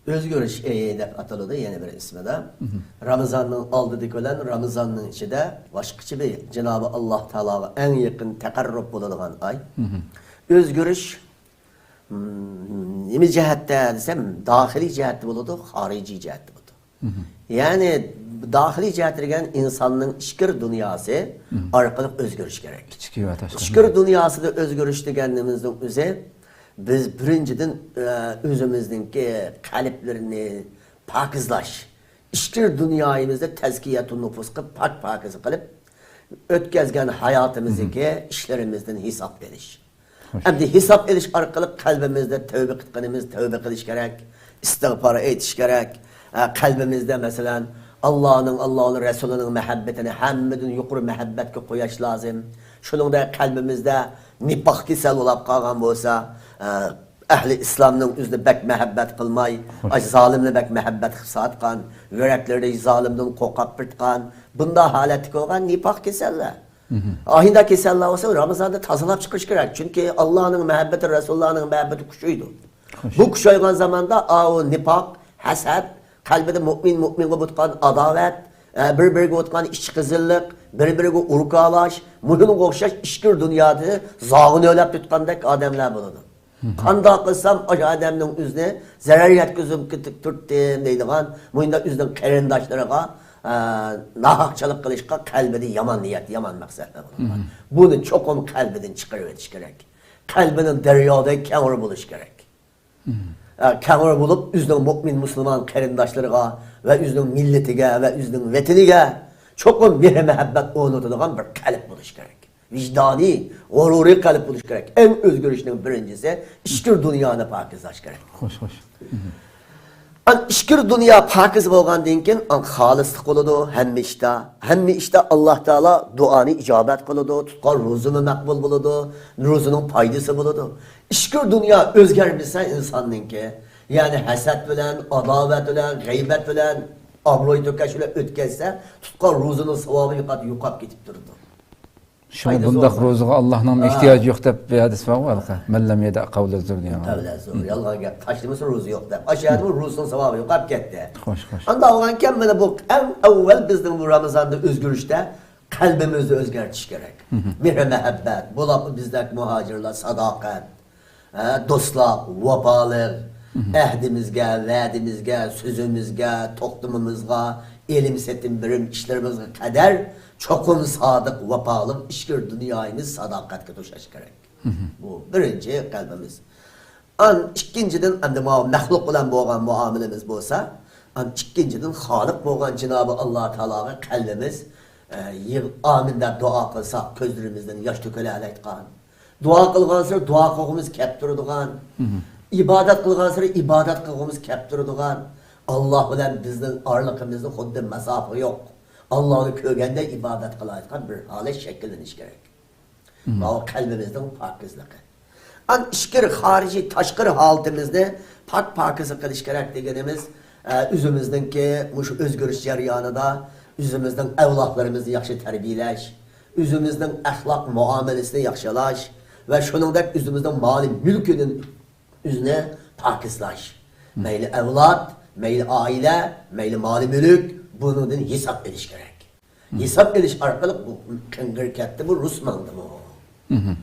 ئۆزگىرىش ئېيى دەپ ئاتىلىدۇ، يەنە بىر ئىسمىدا. رامىزاننىڭ ئالدىدىكى بىلەن رامىزاننىڭ ئىچىدە باشقىچە بىر جانابى ئاللاھ تائالاغا ئەڭ يېقىن تەقەررۇپ بولىدىغان ئاي. ئۆزگىرىش، م، نېمە جەھەتتە دېسەم، داخىلىي جەھەتتە بولىدۇ، خارىجىي جەھەتتە بولىدۇ. يەنى داخىلىي جەھەت دېگەن ئىنساننىڭ ئىچكىرى دۇنياسى ئارقىلىق ئۆزگىرىش كېرەك. ئىچكى ۋە تاشقى. ئىچكىرى دۇنياسىدا ئۆزگىرىش دېگىنىمىزنىڭ ئۆزى، بىز بىرىنچىدىن، ئە، ئۆزىمىزنىڭكى قەلبلىرىنى پاكىزلاش، ئىچكىرى دۇنيايىمىزنى تەزكىيەتۇ نۇپۇس قىلىپ، پاك پاكىز قىلىپ، ئۆتكەزگەن ھاياتىمىزدىكى ئىشلىرىمىزدىن ھېساب بېرىش. ئەمدى ھېساب ئېلىش ئارقىلىق قەلبىمىزدە تەۋبە قىلغىنىمىز تەۋبە قىلىش كېرەك، ئىستىغپار ئېيتىش كېرەك. ئە، قەلبىمىزدە، مەسىلەن، ئاللانىڭ، ئاللانىڭ رەسۇلىنىڭ مەھەببىتىنى ھەممىدىن يۇقىرى مەھەببەتكە قويۇش لازىم. شۇنىڭدەك قەلبىمىزدە نىپاق كېسەل بولاپ قالغان بولسا، ئە، ئەھلى ئىسلامنىڭ ئۆزىنى بەك مەھەببەت قىلماي، ئاش زالىمنى بەك مەھەببەت قىلىپ ساتقان، يۈرەكلىرى زالىمدىن قورقۇپ بىرتقان، بۇنداق ھالەتتىكى بولغان نىپاق كېسەللەر. ئاھىندا كېسەللەر بولسا رامىزاندا تازىلاپ چىقىرىش كېرەك. چۈنكى ئاللانىڭ مەھەببىتى، رەسۇللارنىڭ مەھەببىتى كۈچىيىدۇ. بۇ كۈچەيگەن زاماندا ئاۋۇ نىپاق، ھەسەت، قەلبىدە مۇئمىن مۇئمىنغا بولىدىغان ئاداۋەت، ئە، بىر بىرىگە بولىدىغان ئىچ قىزىللىق، بىر بىرىگە ئۇركالاش، مۇشۇنىڭغا ئوخشاش ئىچكىرى دۇنيادا زاغۇن ئويلاپ تۇتقاندەك ئادەملەر بولىدۇ. قانداق قىلسام ئاشۇ ئادەمنىڭ ئۆزىنى زەرەر يەتكۈزۈپ كېتىپ تۇرۇپتىم دەيدىغان، مۇنداق ئۆزىنىڭ قېرىنداشلىرىغا، ئە، ناھەقچىلىق قىلىشقا قەلبىدە يامان نىيەت، يامان مەقسەتلەر بولىدىغان. بۇنى چوقۇم قەلبىدىن چىقىرىۋېتىش كېرەك. قەلبىنىڭ دەريادەك كەڭرى بولۇش كېرەك. ئە، كەڭرى بولۇپ، ئۆزىنىڭ مۇئمىن مۇسۇلمان قېرىنداشلىرىغا ۋە ئۆزىنىڭ مىللىتىگە ۋە ئۆزىنىڭ ۋەتىنىگە چوقۇم مېھىر مەھەببەت ئورنىتىدىغان بىر قەلب بولۇش كېرەك. ۋىجدانىي، غۇرۇرىي قەلب بولۇش كېرەك. ئەڭ ئۆزگىرىشنىڭ بىرىنچىسى ئىچكىرى دۇنيانى پاكىزلاش كېرەك. خوش، خوش. ئان ئىچكىرى دۇنيا پاكىز بولغاندىن كېيىن، ئان خالىسلىق بولىدۇ ھەممە ئىشتا. ھەممە ئىشتا ئاللا تائالا دۇئانى ئىجابەت قىلىدۇ، تۇتقان روزىمۇ مەقبۇل بولىدۇ، روزىنىڭ پايدىسى بولىدۇ. ئىچكىرى دۇنيا ئۆزگەرمىسە ئىنساننىڭكى، يەنى ھەسەت بىلەن، ئاداۋەت بىلەن، غەيۋەت بىلەن، ئابروي تۆكۈش بىلەن ئۆتكەزسە، تۇتقان روزىنىڭ ساۋابى يوقاپ، يوقاپ كېتىپ تۇرىدۇ. شۇڭا پايدىسى بۇنداق بولمايدۇ. روزىغا ئاللانىڭ ھا. ئېھتىياجى يوق دەپ بىر ھەدىس بارغۇ ھېلىقى. مەن لەم يەدە قەۋلە زۇر دېگەن. قەۋلە زۇر. يالغان گەپ. تاشلىمىسا روزا يوق دەپ. ئاشۇ يەردىمۇ روزىنىڭ ساۋابى يوقاپ كەتتى. خوش، خوش. ئاندا بولغانكەن، مانا بۇ ئەڭ ئەۋۋەل بىزنىڭ بۇ رامىزاندا ئۆزگىرىشتە قەلبىمىزنى ئۆزگەرتىش كېرەك. مھم. مېھىر-مۇھەببەت، بولۇپمۇ بىزدەك مۇھاجىرلار ساداقەت، ھە، دوستلۇق، ۋاپالىق، مھم. ئەھدىمىزگە، ۋەدىمىزگە، سۆزىمىزگە، توختىمىمىزغا، ئېلىم-سېتىم، بېرىم ئىشلىرىمىزغا قەدەر چوقۇم سادىق، ۋاپالىق، ئىچكىرى دۇنيايىمىز ساداقەتكە توشاش كېرەك. مھم. بۇ بىرىنچى قەلبىمىز. ئان ئىككىنچىدىن، ئەمدى ماۋۇ مەخلۇق بىلەن بولغان مۇئامىلىمىز بولسا، ئان ئىككىنچىدىن، خالىق بولغان جىنابى ئاللا تائالاغا قەلبىمىز، ئە، يىغ-، ئامىن دەپ دۇئا قىلساق، كۆزلىرىمىزدىن ياش تۆكۈلەلەيدىغان. دۇئا قىلغانسېرى دۇئا قىلغۇمىز كەپ تۇرىدىغان. مھم. ئىبادەت قىلغانسېرى ئىبادەت قىلغۇمىز كەپ تۇرىدىغان. ئاللا بىلەن بىزنىڭ ئارىلىقىمىزدا خۇددى ماساپە يوق. ئاللانى كۆرگەندەك ئىبادەت قىلايدىغان بىر ھالەت شەكىللىنىشى كېرەك. مم. ماۋۇ قەلبىمىزنىڭ پاكىزلىقى. ئان ئىچكىرى، خارىجىي، تاشقىرى ھالىتىمىزنى پاك-پاكىزە قىلىش كېرەك دېگىنىمىز، ئە، ئۆزىمىزنىڭكى مۇشۇ ئۆزگىرىش جەريانىدا ئۆزىمىزنىڭ ئەۋلادلىرىمىزنى ياخشى تەربىيەلەش، ئۆزىمىزنىڭ ئەخلاق مۇئامىلىسىنى ياخشىلاش ۋە شۇنىڭدەك ئۆزىمىزنىڭ مالى مۈلكىدىن ئۆزىنى پاكىزلاش. مم. مەيلى ئەۋلاد، مەيلى ئائىلە، مەيلى مالى مۈلۈك، بۇنىڭدىن ھېساب ئېلىش كېرەك. مم. ھېساب ئېلىش ئارقىلىق بۇ قىڭغىر كەتتىمۇ، رۇس ماڭدىمۇ؟ مم.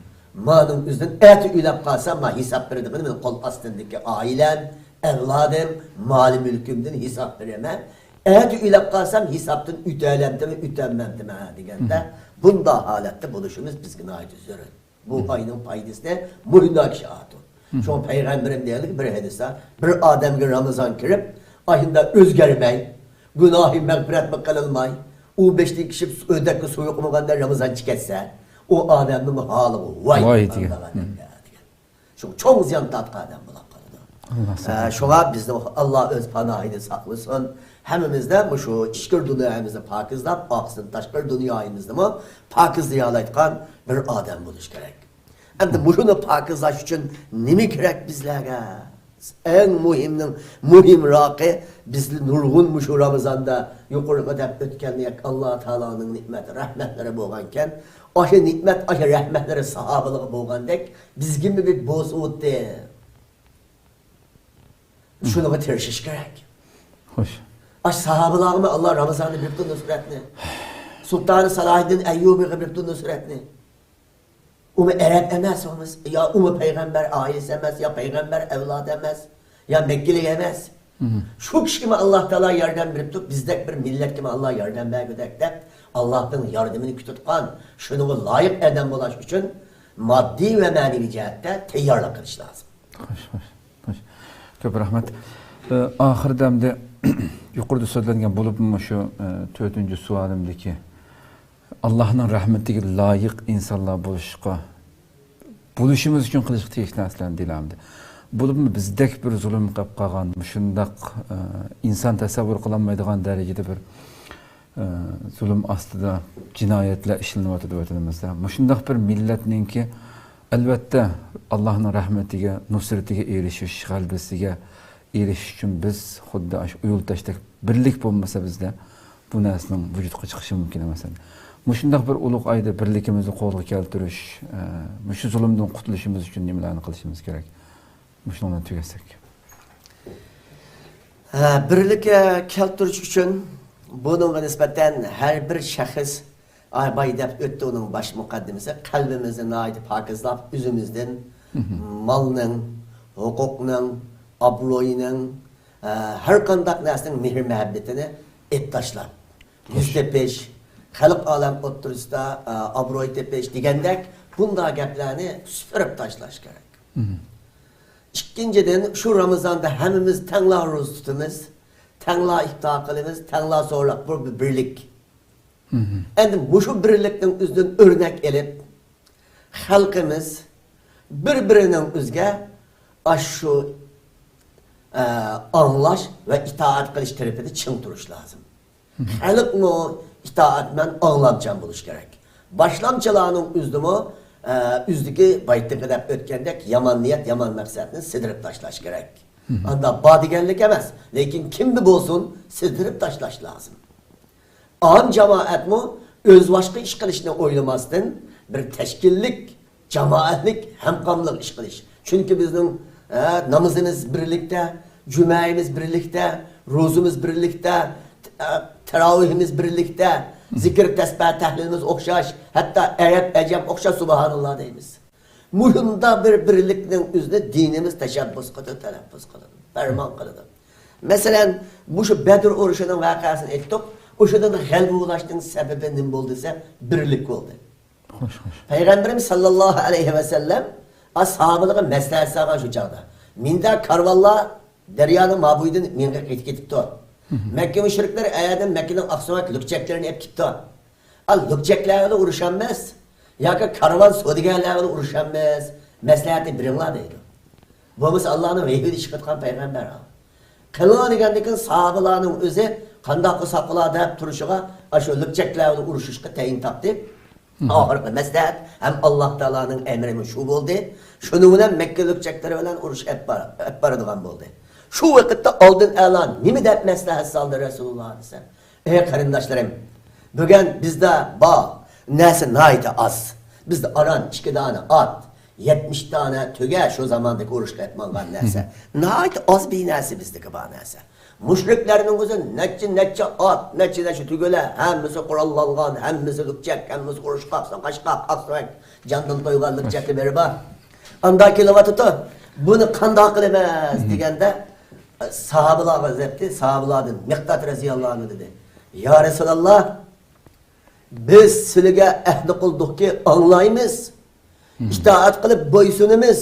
مانىڭ ئۆزىدىن ئەتە ئۆلەپ قالسام، ما ھېساب بېرىدىغىنى مېنىڭ قول ئاستىمدىكى ئائىلەم، ئەۋلادىم، مالى مۈلكۈمدىن ھېساب بېرىمەن. ئەتە ئۆلەپ قالسام، ھېسابتىن ئۆتەلەمتىمەن، ئۆتەلمەمتىمەن دېگەندە، مم. بۇنداق ھالەتتە بولۇشىمىز بىزگە ناھايىتى زۆرۈر. بۇ مم. ئاينىڭ پايدىسىنى مۇھىم كىشى ئاتۇ. مم. شۇڭا پەيغەمبىرىم دېگەنلىك بىر ھەدىستە، بىر ئادەمگە رامىزان كىرىپ، ئاينىدا ئۆزگەرمەي، گۇناھى مەغپىرەتمۇ قىلىنماي، ئۇ بېشىدىن كىشى ئۆدەككە سۇ يۇقمىغاندا رامىزان چىكەتسە، ئۇ ئادەمنىڭ ھالىغا ۋاي، ۋاي دېگەن. ئاللاغا دەڭگە دېگەن. شۇ چوڭ زىيان تارتقان ئادەم بولۇپ قالىدۇ. ئاللا ئە، ساقلىسۇن. شۇڭا بىزنى ئاللا ئۆز پاناھىدا ساقلىسۇن. ھەممىمىزدە مۇشۇ ئىچكىرى دۇنيايىمىزنى پاكىزلاپ، ئارقىسىدىن تاشقىرى دۇنيايىمىزنىمۇ پاكىزلىيالايدىغان بىر ئادەم بولۇش كېرەك. ئەمدى مۇشۇنى پاكىزلاش ئۈچۈن نېمە كېرەك بىزلەرگە؟ ئەڭ مۇھىمنىڭ مۇھىمراقى، بىز نۇرغۇن مۇشۇ رامىزاندا يۇقىرىقىدا دەپ ئۆتكەندەك، ئاللا تائالانىڭ نېمەت، رەھمەتلىرى بولغانكەن، ئاشۇ نېمەت، ئاشۇ رەھمەتلىرى ساھابىلىرىغا بولغاندەك، بىزگىمۇ بىر بولسا بولاتتى. شۇنىڭغا تىرىشىش كېرەك. خوش. ئاشۇ ساھابىلارغىمۇ ئاللا رامىزاندا بېرىپتۇ نۇسرەتنى. سۇلتانى سالاھىددىن ئەييۇبىغا بېرىپتۇ نۇسرەتنى. ئۇمۇ ئەرەب ئەمەس، ئۇمۇ، يا ئۇمۇ پەيغەمبەر ئائىلىسى ئەمەس، يا پەيغەمبەر ئەۋلادى ئەمەس، يا مەككىلىك ئەمەس. مم. شۇ كىشىگىمۇ ئاللا تائالا ياردەم بېرىپتۇ، بىزدەك بىر مىللەتكىمۇ ئاللا ياردەم بەرگۈدەك دەپ، ئاللانىڭ ياردىمىنى كۈتۈۋاتقان، شۇنىڭغا لايىق ئادەم بولاش ئۈچۈن ماددىي ۋە مەنىۋى جەھەتتە تەييارلىق قىلىش لازىم. خوش، خوش، خوش. كۆپ رەھمەت. ئە، ئاخىرىدا ئەمدى يۇقىرىدا سۆزلەنگەن بولۇپمۇ شۇ، ئە، تۆتىنچى سوئالىمدىكى ئاللاھنىڭ رەھمىتىگە لايىق ئىنسانلار بولۇشقا، بولۇشىمىز ئۈچۈن قىلىشقا تېگىشلىك نەرسىلەرنى دېيىلەمدى. بولۇپمۇ بىزدەك بىر زۇلۇم قىلىپ قالغان مۇشۇنداق، ئە، ئىنسان تەسەۋۋۇر قىلالمايدىغان دەرىجىدە بىر، ئە، زۇلۇم ئاستىدا جىنايەتلەر ئىشلىنىۋاتىدۇ ۋەتىنىمىزدە. مۇشۇنداق بىر مىللەتنىڭكى، ئەلۋەتتە، ئاللاھنىڭ رەھمىتىگە، نۇسرىتىگە ئېرىشىش، غەلىبىسىگە ئېرىشىش ئۈچۈن بىز خۇددى ئاشۇ ئۇيۇل تاشتەك بىرلىك بولمىسا بىزدە، بۇ نەرسىنىڭ ۋۇجۇدقا چىقىشى مۇمكىن ئەمەس ئىدى. مۇشۇنداق بىر ئۇلۇغ ئايدا بىرلىكىمىزنى قولغا كەلتۈرۈش، ئە، مۇشۇ زۇلۇمدىن قۇتۇلۇشىمىز ئۈچۈن نېمىلەرنى قىلىشىمىز كېرەك؟ مۇشۇنىڭ بىلەن تۈگەتسەك. ئە، بىرلىككە كەلتۈرۈش ئۈچۈن بۇنىڭغا نىسبەتەن ھەر بىر شەخس، ئاي، باي دەپ ئۆتتى ئۇنىڭ باش مۇقەددىمىسى، قەلبىمىزنى ناھايىتى پاكىزلاپ، ئۆزىمىزدىن، مھم. مالنىڭ، ھوقۇقنىڭ، ئابرۇينىڭ، ئە، ھەر قانداق نەرسىنىڭ مېھىر-مۇھەببىتىنى ئېلىپ تاشلاپ، يۈز تېپىش، خەلق ئالەم ئوتتۇرىسىدا، ئە، ئابرۇي تېپىش دېگەندەك بۇنداق گەپلەرنى سۈپۈرۈپ تاشلاش كېرەك. مھم. ئىككىنچىدىن، شۇ رامىزاندا ھەممىمىز تەڭلا روزا تۇتىمىز، تەڭلا ئىپتار قىلىمىز، تەڭلا سوراق، بۇ بىر بىرلىك. مھم. ئەمدى مۇشۇ بىرلىكنىڭ ئۆزىدىن ئۆرنەك ئېلىپ، خەلقىمىز بىر-بىرىنىڭ ئۆزىگە ئاشۇ، ئە، ئاڭلاش ۋە ئىتائەت قىلىش تەرىپىدە چىڭ تۇرۇش لازىم. مھم. خەلقمۇ ئىتائەتمەن، ئاڭلامچان بولۇش كېرەك. باشلامچىلارنىڭ ئۆزىدىمۇ، ئە، ئۆزىدىكى بايىتىقى دەپ ئۆتكەندەك يامان نىيەت، يامان مەقسەتنى سىدىرىپ تاشلاش كېرەك. مھم. ئاندا بار دېگەنلىك ئەمەس، لېكىن كىمدە بولسۇن سىدىرىپ تاشلاش لازىم. ئام جامائەتمۇ ئۆزى باشقا ئىش قىلىشنى ئويلىماستىن، بىر تەشكىللىك، جامائەتلىك، ھەمقاملىق ئىش قىلىش. چۈنكى بىزنىڭ، ھە، نامىزىمىز بىرلىكتە، جۈمەيىمىز بىرلىكتە، روزىمىز بىرلىكتە، ھە، تاراۋىھىمىز بىرلىكتە، زىكىر، تەسبىھ، تەھلىلىمىز ئوخشاش، ھەتتا ئەرەب، ئەجەم ئوخشاش سۇبھاناللا دەيمىز. مۇشۇنداق بىر بىرلىكنىڭ ئۆزىنى دىنىمىز تەشەببۇس قىلىدۇ، تەلەپپۇز قىلىدۇ، پەرمان قىلىدۇ. مەسىلەن، مۇشۇ بەدر ئۇرۇشىنىڭ ۋەقەسىنى ئېيتتۇق. ئۇشۇندىن غەلىبە بولۇشنىڭ سەۋەبى نېمە بولدى دېسە، بىرلىك بولدى. خوش، خوش. پەيغەمبىرىمىز ساللاللاھۇ ئەلەيھى ۋەسەللەم ئا ساھابىلىرىغا مەسلىھەت سالغان شۇ چاغدا. مىندا كارۋانلار دەريانىڭ مابويىدىن مىڭغا قېتىپ كېتىپتۇ. مەككە مۇشرىكلىرى ئەيەردىن مەككىنىڭ ئاقسۆڭەك لۈكچەكلىرىنى ئېلىپ كېتىپتۇ. ئا لۈكچەكلەر بىلەن ئۇرۇشاممىز ياكى كارۋان سودىگەرلەر بىلەن ئۇرۇشاممىز؟ مەسلىھەتنى بېرىڭلار دەيدۇ. بولمىسا ئاللانىڭ ۋەھىيىنى ئىشقىتقان پەيغەمبەر. قىلىڭ دېگەندىن كېيىن ساھابىلارنىڭ ئۆزى قانداق قىلساق بولا دەپ تۇرۇشىغا، ئاشۇ لۈكچەكلەر بىلەن ئۇرۇشۇشقا تەيىن تاپتى. ئاخىرقى مەسلىھەت ھەم ئاللا تائالانىڭ ئەمرىمۇ شۇ بولدى. شۇنىڭ بىلەن مەككە لۈكچەكلىرى بىلەن ئۇرۇش ئەپ بار-، ئەپ بارىدىغان بولدى. شۇ ۋاقىتتا ئالدىن ئەلا نېمە دەپ مەسلىھەت سالدى رەسۇلۇللا دېسە، ئەي قېرىنداشلىرىم، بۈگۈن بىزدە بار نەرسە ناھايىتى ئاز. بىزدە ئاران ئىككى دانە ئات، يەتمىش دانە تۆگە، شۇ زاماندىكى ئۇرۇشقا ئەتمانغان نەرسە. ناھايىتى ئاز بىر نەرسە بىزدىكى بار نەرسە. مۇشرىكلارنىڭ ئۆزى نەچچە، نەچچە ئات، نەچچە، نەچچە تۆگىلەر، ھەممىسى قوراللانغان، ھەممىسى لۈكچەك، ھەممىسى ئۇرۇشقاق، ساقاشقاق، ئاقسۆڭەك، جاندىن تويغان لۈكچەكلىرى بار. ئاندا كېلىۋاتىدۇ. بۇنى قانداق قىلىمىز دېگەندە، ساھابىلارغا دەپتۇ، ساھابىلاردىن مىقداد رەزىياللاھۇ ئەنھۇ دېدى، يا رەسۇلاللا، بىز سىلىگە ئەھدى قىلدۇقكى، ئاڭلايمىز، ئىتائەت قىلىپ بويسۇنىمىز.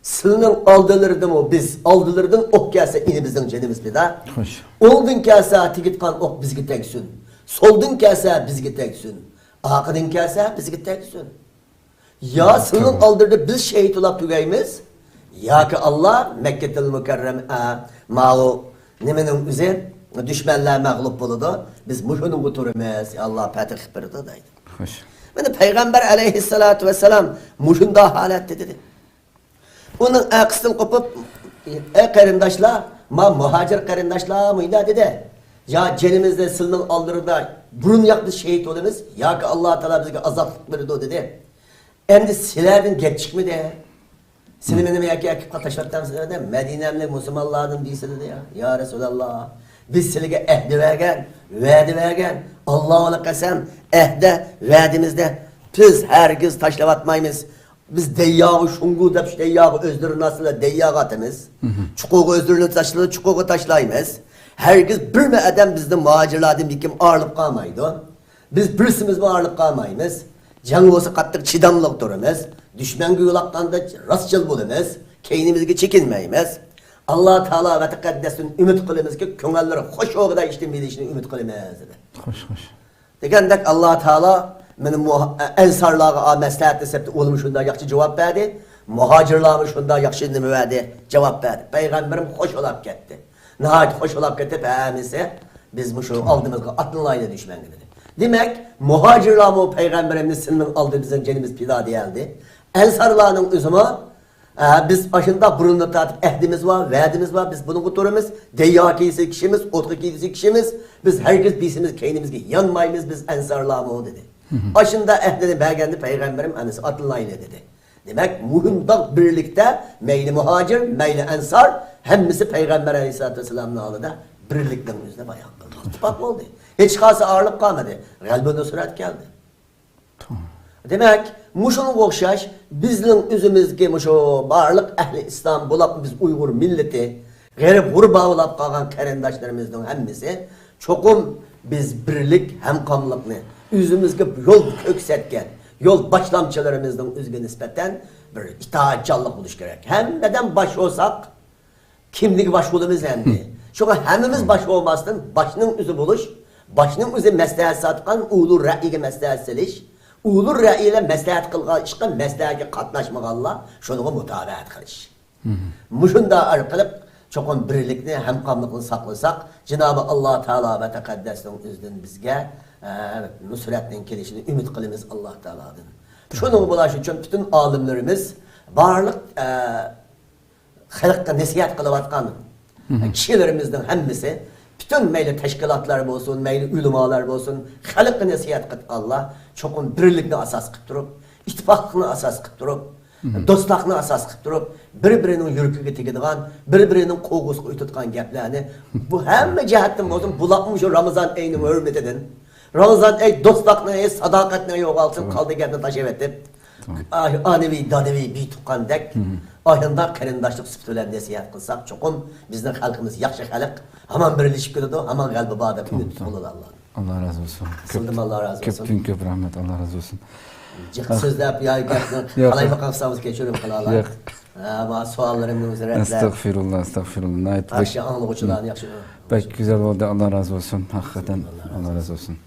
سىلىنىڭ ئالدىلىرىدىمۇ بىز، ئالدىلىرىدىن ئوق كەلسە، ئەنە بىزنىڭ جېنىمىز پىدا. خوش. ئوڭدىن كەلسە، تېگىدىغان ئوق بىزگە تەگسۇن. سولدىن كەلسە، بىزگە تەگسۇن. ئارقىدىن كەلسە، بىزگە تەگسۇن. يا سىلىنىڭ ئالدىدا بىز شېھىت بولاپ تۈگەيمىز، ياكى ئاللا مەككىتىل مۇكەررەم، ئە، ماۋۇ نېمىنىڭ ئۆزى، دۈشمەنلەر مەغلۇپ بولىدۇ، بىز مۇشۇنىڭغا تۇرىمىز، يا ئاللا پەتھ قىلىپ بېرىدۇ دەيدۇ. خوش. مانا پەيغەمبەر ئەلەيھىسسالاتۇ ۋەسسالام مۇشۇنداق ھالەتتە دېدى. ئۇنىڭ ئەقىسىدىن قوپۇپ، ئەي قېرىنداشلار، ما مۇھاجىر قېرىنداشلار مۇنداق دېدى، يا جېنىمىزنى سىلىنىڭ ئالدىدا بۇرۇن ياق بىز شېھىت بولىمىز، ياكى ئاللا تائالا بىزگە ئازادلىق بېرىدۇ دېدى. ئەمدى سىلەردىن گەپ چىقمىدى. سىلى مېنى ياكى ئەكىپ تاشلاپتىمسىلەر دەپ مەدىنەملىك مۇسۇلمانلاردىن بىرسى دېدى، يا، يا رەسۇلاللا، بىز سىلىگە ئەھدى بەرگەن، ۋەدە بەرگەن، ئاللا قەسەم، ئەھدە، ۋەدىمىزدە بىز ھەرگىز تاشلاۋاتمايمىز. بىز دەرياغا شۇڭگۇ دەپ، شۇ دەرياغا ئۆزلىرىنى ئاتسىلا، دەرياغا ئاتىمىز. چوقۇرغا ئۆزلىرىنى تاشلىسا، چوقۇرغا تاشلايمىز. ھەرگىز بىرمۇ ئادەم بىزدىن مۇھاجىرلاردىن بىر كىم ئايرىلىپ قالمايدۇ. بىز بىرسىمىزمۇ ئايرىلىپ قالمايمىز. جەڭ بولسا قاتتىق چىداملىق تۇرىمىز. دۈشمەنگە يولۇققاندا راستچىل بولىمىز. كەينىمىزگە چېكىنمەيمىز. ئاللا تائالا ۋە تەقەددەستىن ئۈمىد قىلىمىزكى، كۆڭۈللىرى خوش بولغۇدەك ئىشتىن بېرىشىنى ئۈمىد قىلىمىز، دېدى. خوش، خوش. دېگەندەك، ئاللا تائالا مانا مۇ-، ئەنسارلارغا مەسلىھەت دېسەپتۇ، ئۇلارمۇ شۇنداق ياخشى جاۋاب بەردى. مۇھاجىرلارمۇ شۇنداق ياخشى نېمە بەردى، جاۋاب بەردى. پەيغەمبىرىم خوش بولاپ كەتتى. ناھايىتى خوش بولاپ كېتىپ، ھەممىسى، بىز مۇشۇ ئالدىمىزغا ئاتلىنايلى دۈشمەنگە، دېدى. دېمەك، مۇھاجىرلارمۇ پەيغەمبىرىمنى سىلىنىڭ ئالدىدا بىزنىڭ جېنىمىز پىدا دېيەلدى. ئەنسارلارنىڭ ئۆزىمۇ، ئە، بىز ئاشۇنداق بۇرۇندىن تارتىپ ئەھدىمىز بار، ۋەدىمىز بار، بىز بۇنىڭغا تۇرىمىز. دەريا كېسىلى كىشىمىز، ئوتقا كېسىلى كىشىمىز، بىز ھەرگىز بىرسىمىز كەينىمىزگە يانمايمىز، بىز ئەنسارلارمۇ، دېدى. ئاشۇنداق ئەھدىنى بەرگەندە پەيغەمبىرىم ئەمىسى ئاتلىنايلى، دېدى. دېمەك، مۇشۇنداق بىرلىكتە مەيلى مۇھاجىر، مەيلى ئەنسار، ھەممىسى پەيغەمبەر ئەلەيھىسسالاتۇ ۋەسسالامنىڭ ئالدىدا بىرلىكنىڭ ئۆزىنى بايان قىلدى. ئىتتىپاق بولدى. ھېچقايسى ئايرىلىپ قالمىدى. غەلىبە نۇسرەت كەلدى. دېمەك، مۇشۇنىڭغا ئوخشاش بىزنىڭ ئۆزىمىزدىكى مۇشۇ بارلىق ئەھلى ئىسلام، بولۇپمۇ بىز ئۇيغۇر مىللىتى، غېرىب غۇربا بولاپ قالغان قېرىنداشلىرىمىزنىڭ ھەممىسى چوقۇم بىز بىرلىك، ھەمكارلىقنى، ئۆزىمىزگە يول كۆرسەتكەن يول باشلامچىلىرىمىزنىڭ ئۆزىگە نىسبەتەن بىر ئىتائەتچانلىق بولۇشى كېرەك. ھەممىدىن باش بولساق، كىمنىڭ باش بولىمىز ئەمدى؟ شۇڭا ھەممىمىز باش بولماستىن، باشنىڭ ئۆزى بولۇش، باشنىڭ ئۆزى مەسلىھەت ساتقان ئۇلۇ رەئىگە مەسلىھەت سېلىش، ئۇلۇ رەئىلەر مەسلىھەت قىلغان ئىشقا مەسلىھەتكە قاتناشمىغانلار شۇنىڭغا مۇتابىئەت قىلىش. مۇشۇنداق ئارقىلىق چوقۇم بىرلىكنى، ھەمكارلىقنى ساقلىساق، جىنابى ئاللا تائالا ۋە تەقەددەسنىڭ ئۆزىدىن بىزگە، ئە، نۇسرەتنىڭ كېلىشىنى ئۈمىد قىلىمىز ئاللا تائالادىن. شۇنىڭغا بولۇش ئۈچۈن پۈتۈن ئالىملىرىمىز بارلىق، ئە، خەلققە نەسىھەت قىلىۋاتقان كىشىلىرىمىزنىڭ ھەممىسى، پۈتۈن مەيلى تەشكىلاتلار بولسۇن، مەيلى ئۆلىمالار بولسۇن، خەلققە نەسىھەت قىلىدىغانلار چوقۇم بىرلىكنى ئاساس قىلىپ تۇرۇپ، ئىتتىپاقلىقنى ئاساس قىلىپ تۇرۇپ، دوستلۇقنى ئاساس قىلىپ تۇرۇپ، بىر-بىرىنىڭ يۈرىكىگە تېگىدىغان، بىر-بىرىنىڭ قوزغىسىغا ئۆتىدىغان گەپلەرنى، بۇ ھەممە جەھەتتىن بولسۇن، بۇلارمۇ شۇ رامىزان ئېيىنىڭ ھۆرمىتىدىن، رامىزان ئېيت دوستلۇقنى، ساداقەتنى يولغا ئالسۇن، قالدى گەپنى تاشلىۋېتىپ، ئا-، ئانىۋى، دادىۋى، بىر تۇغقاندەك، ئايرىمدا قېرىنداشلىق سۈپىتى بىلەن نەسىھەت قىلساق، چوقۇم بىزنىڭ خەلقىمىز ياخشى خەلق، ھامان بىرلىشىپ كېلىدۇ، ھامان غەلىبە بار دەپ ئۈمىد قىلىمىز ئاللادىن. ئاللا رازى بولسۇن. سىزدىن ئاللا رازى بولسۇن. كۆپتىن كۆپ رەھمەت، ئاللا رازى بولسۇن. جىق سۆزلەپ يا گەپنى قالايمىقان قىلسىڭىز كەچۈرۈم قىلالا. ھە، ما سوئاللىرىمنى ئۆزى رەتلەپ. ئەستەغفىرۇللا، ئەستەغفىرۇللا. ناھايىتى ياخشى ئاڭلىغۇچىلارنى ياخشى. بەك گۈزەل بولدى، ئاللا رازى بولسۇن. ھەقىقەتەن ئاللا رازى بولسۇن.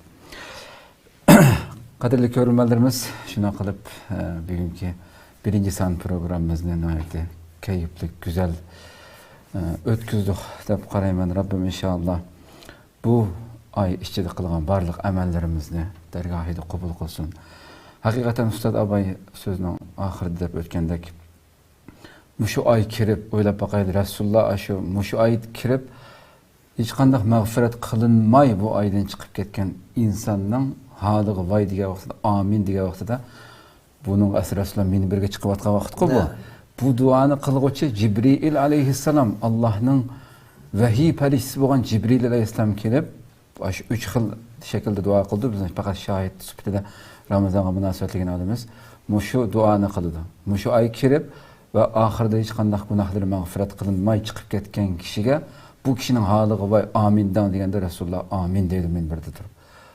قەدىرلىك كۆرۈرمەنلىرىمىز، شۇنداق قىلىپ، ئە، بۈگۈنكى بىرىنچى سان پروگراممىمىزنى ناھايىتى كەيپلىك، گۈزەل، ئە، ئۆتكۈزدۇق دەپ قارايمەن. رەببىم ئىنشائاللا بۇ ئاي ئىچىدە قىلغان بارلىق ئەمەللىرىمىزنى دەرگاھىدا قوبۇل قىلسۇن. ھەقىقەتەن ئۇستاز ئاباي سۆزىنىڭ ئاخىرىدا دەپ ئۆتكەندەك، مۇشۇ ئاي كىرىپ، ئويلاپ باقايلى، رەسۇلۇللا ئاشۇ مۇشۇ ئاي كىرىپ، ھېچقانداق مەغپىرەت قىلىنماي بۇ ئايدىن چىقىپ كەتكەن ئىنساننىڭ ھالىغا ۋاي دېگەن ۋاقتىدا، ئامىن دېگەن ۋاقتىدا، بۇنىڭغا ئەسلى رەسۇلۇللا مىنبەرگە چىقىۋاتقان ۋاقىتقۇ بۇ. بۇ دۇئانى قىلغۇچى جىبرىئىل ئەلەيھىسسالام، ئاللاھنىڭ ۋەھىي پەرىشتىسى بولغان جىبرىئىل ئەلەيھىسسالام كېلىپ، ئاشۇ ئۈچ خىل شەكىلدە دۇئا قىلدى. بىز پەقەت شاھىت سۈپىتىدە رامىزانغا مۇناسىۋەتلىگەن ئادىمىز مۇشۇ دۇئانى قىلىدۇ. مۇشۇ ئاي كىرىپ ۋە ئاخىرىدا ھېچقانداق گۇناھلىرى مەغپىرەت قىلىنماي چىقىپ كەتكەن كىشىگە بۇ كىشىنىڭ ھالىغا ۋاي ئامىن دەڭ دېگەندە رەسۇلۇللا ئامىن دەيدۇ مىنبەردە تۇرۇپ.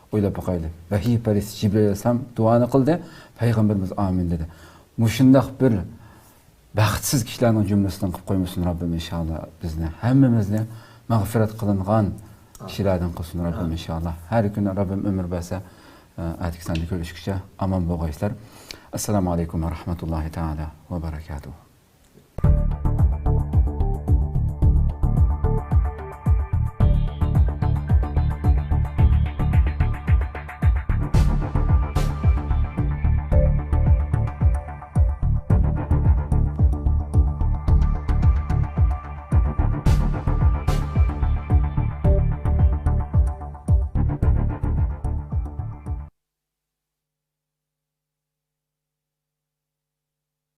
ئويلاپ باقايلى. ۋەھىي پەرىشتىسى جىبرىئىل ئەلەيھىسسالام دۇئانى قىلدى، پەيغەمبىرىمىز ئامىن دېدى. مۇشۇنداق بىر بەختسىز كىشىلەرنىڭ جۈملىسىدىن قىلىپ قويمىسۇن رەببىم ئىنشائاللا بىزنى، ھەممىمىزنى مەغپىرەت قىلىنغان كىشىلەردىن قىلسۇن رەببىم ئىنشائاللا. ھەر كۈنى رەببىم ئۆمۈر بەرسە، ئەتىكى ساندا كۆرۈشكۈچە ئامان بولغايسىلەر. ئەسسالامۇ ئەلەيكۇم ۋە رەھمەتۇللاھى تەئالا ۋە بەرەكاتۇھۇ.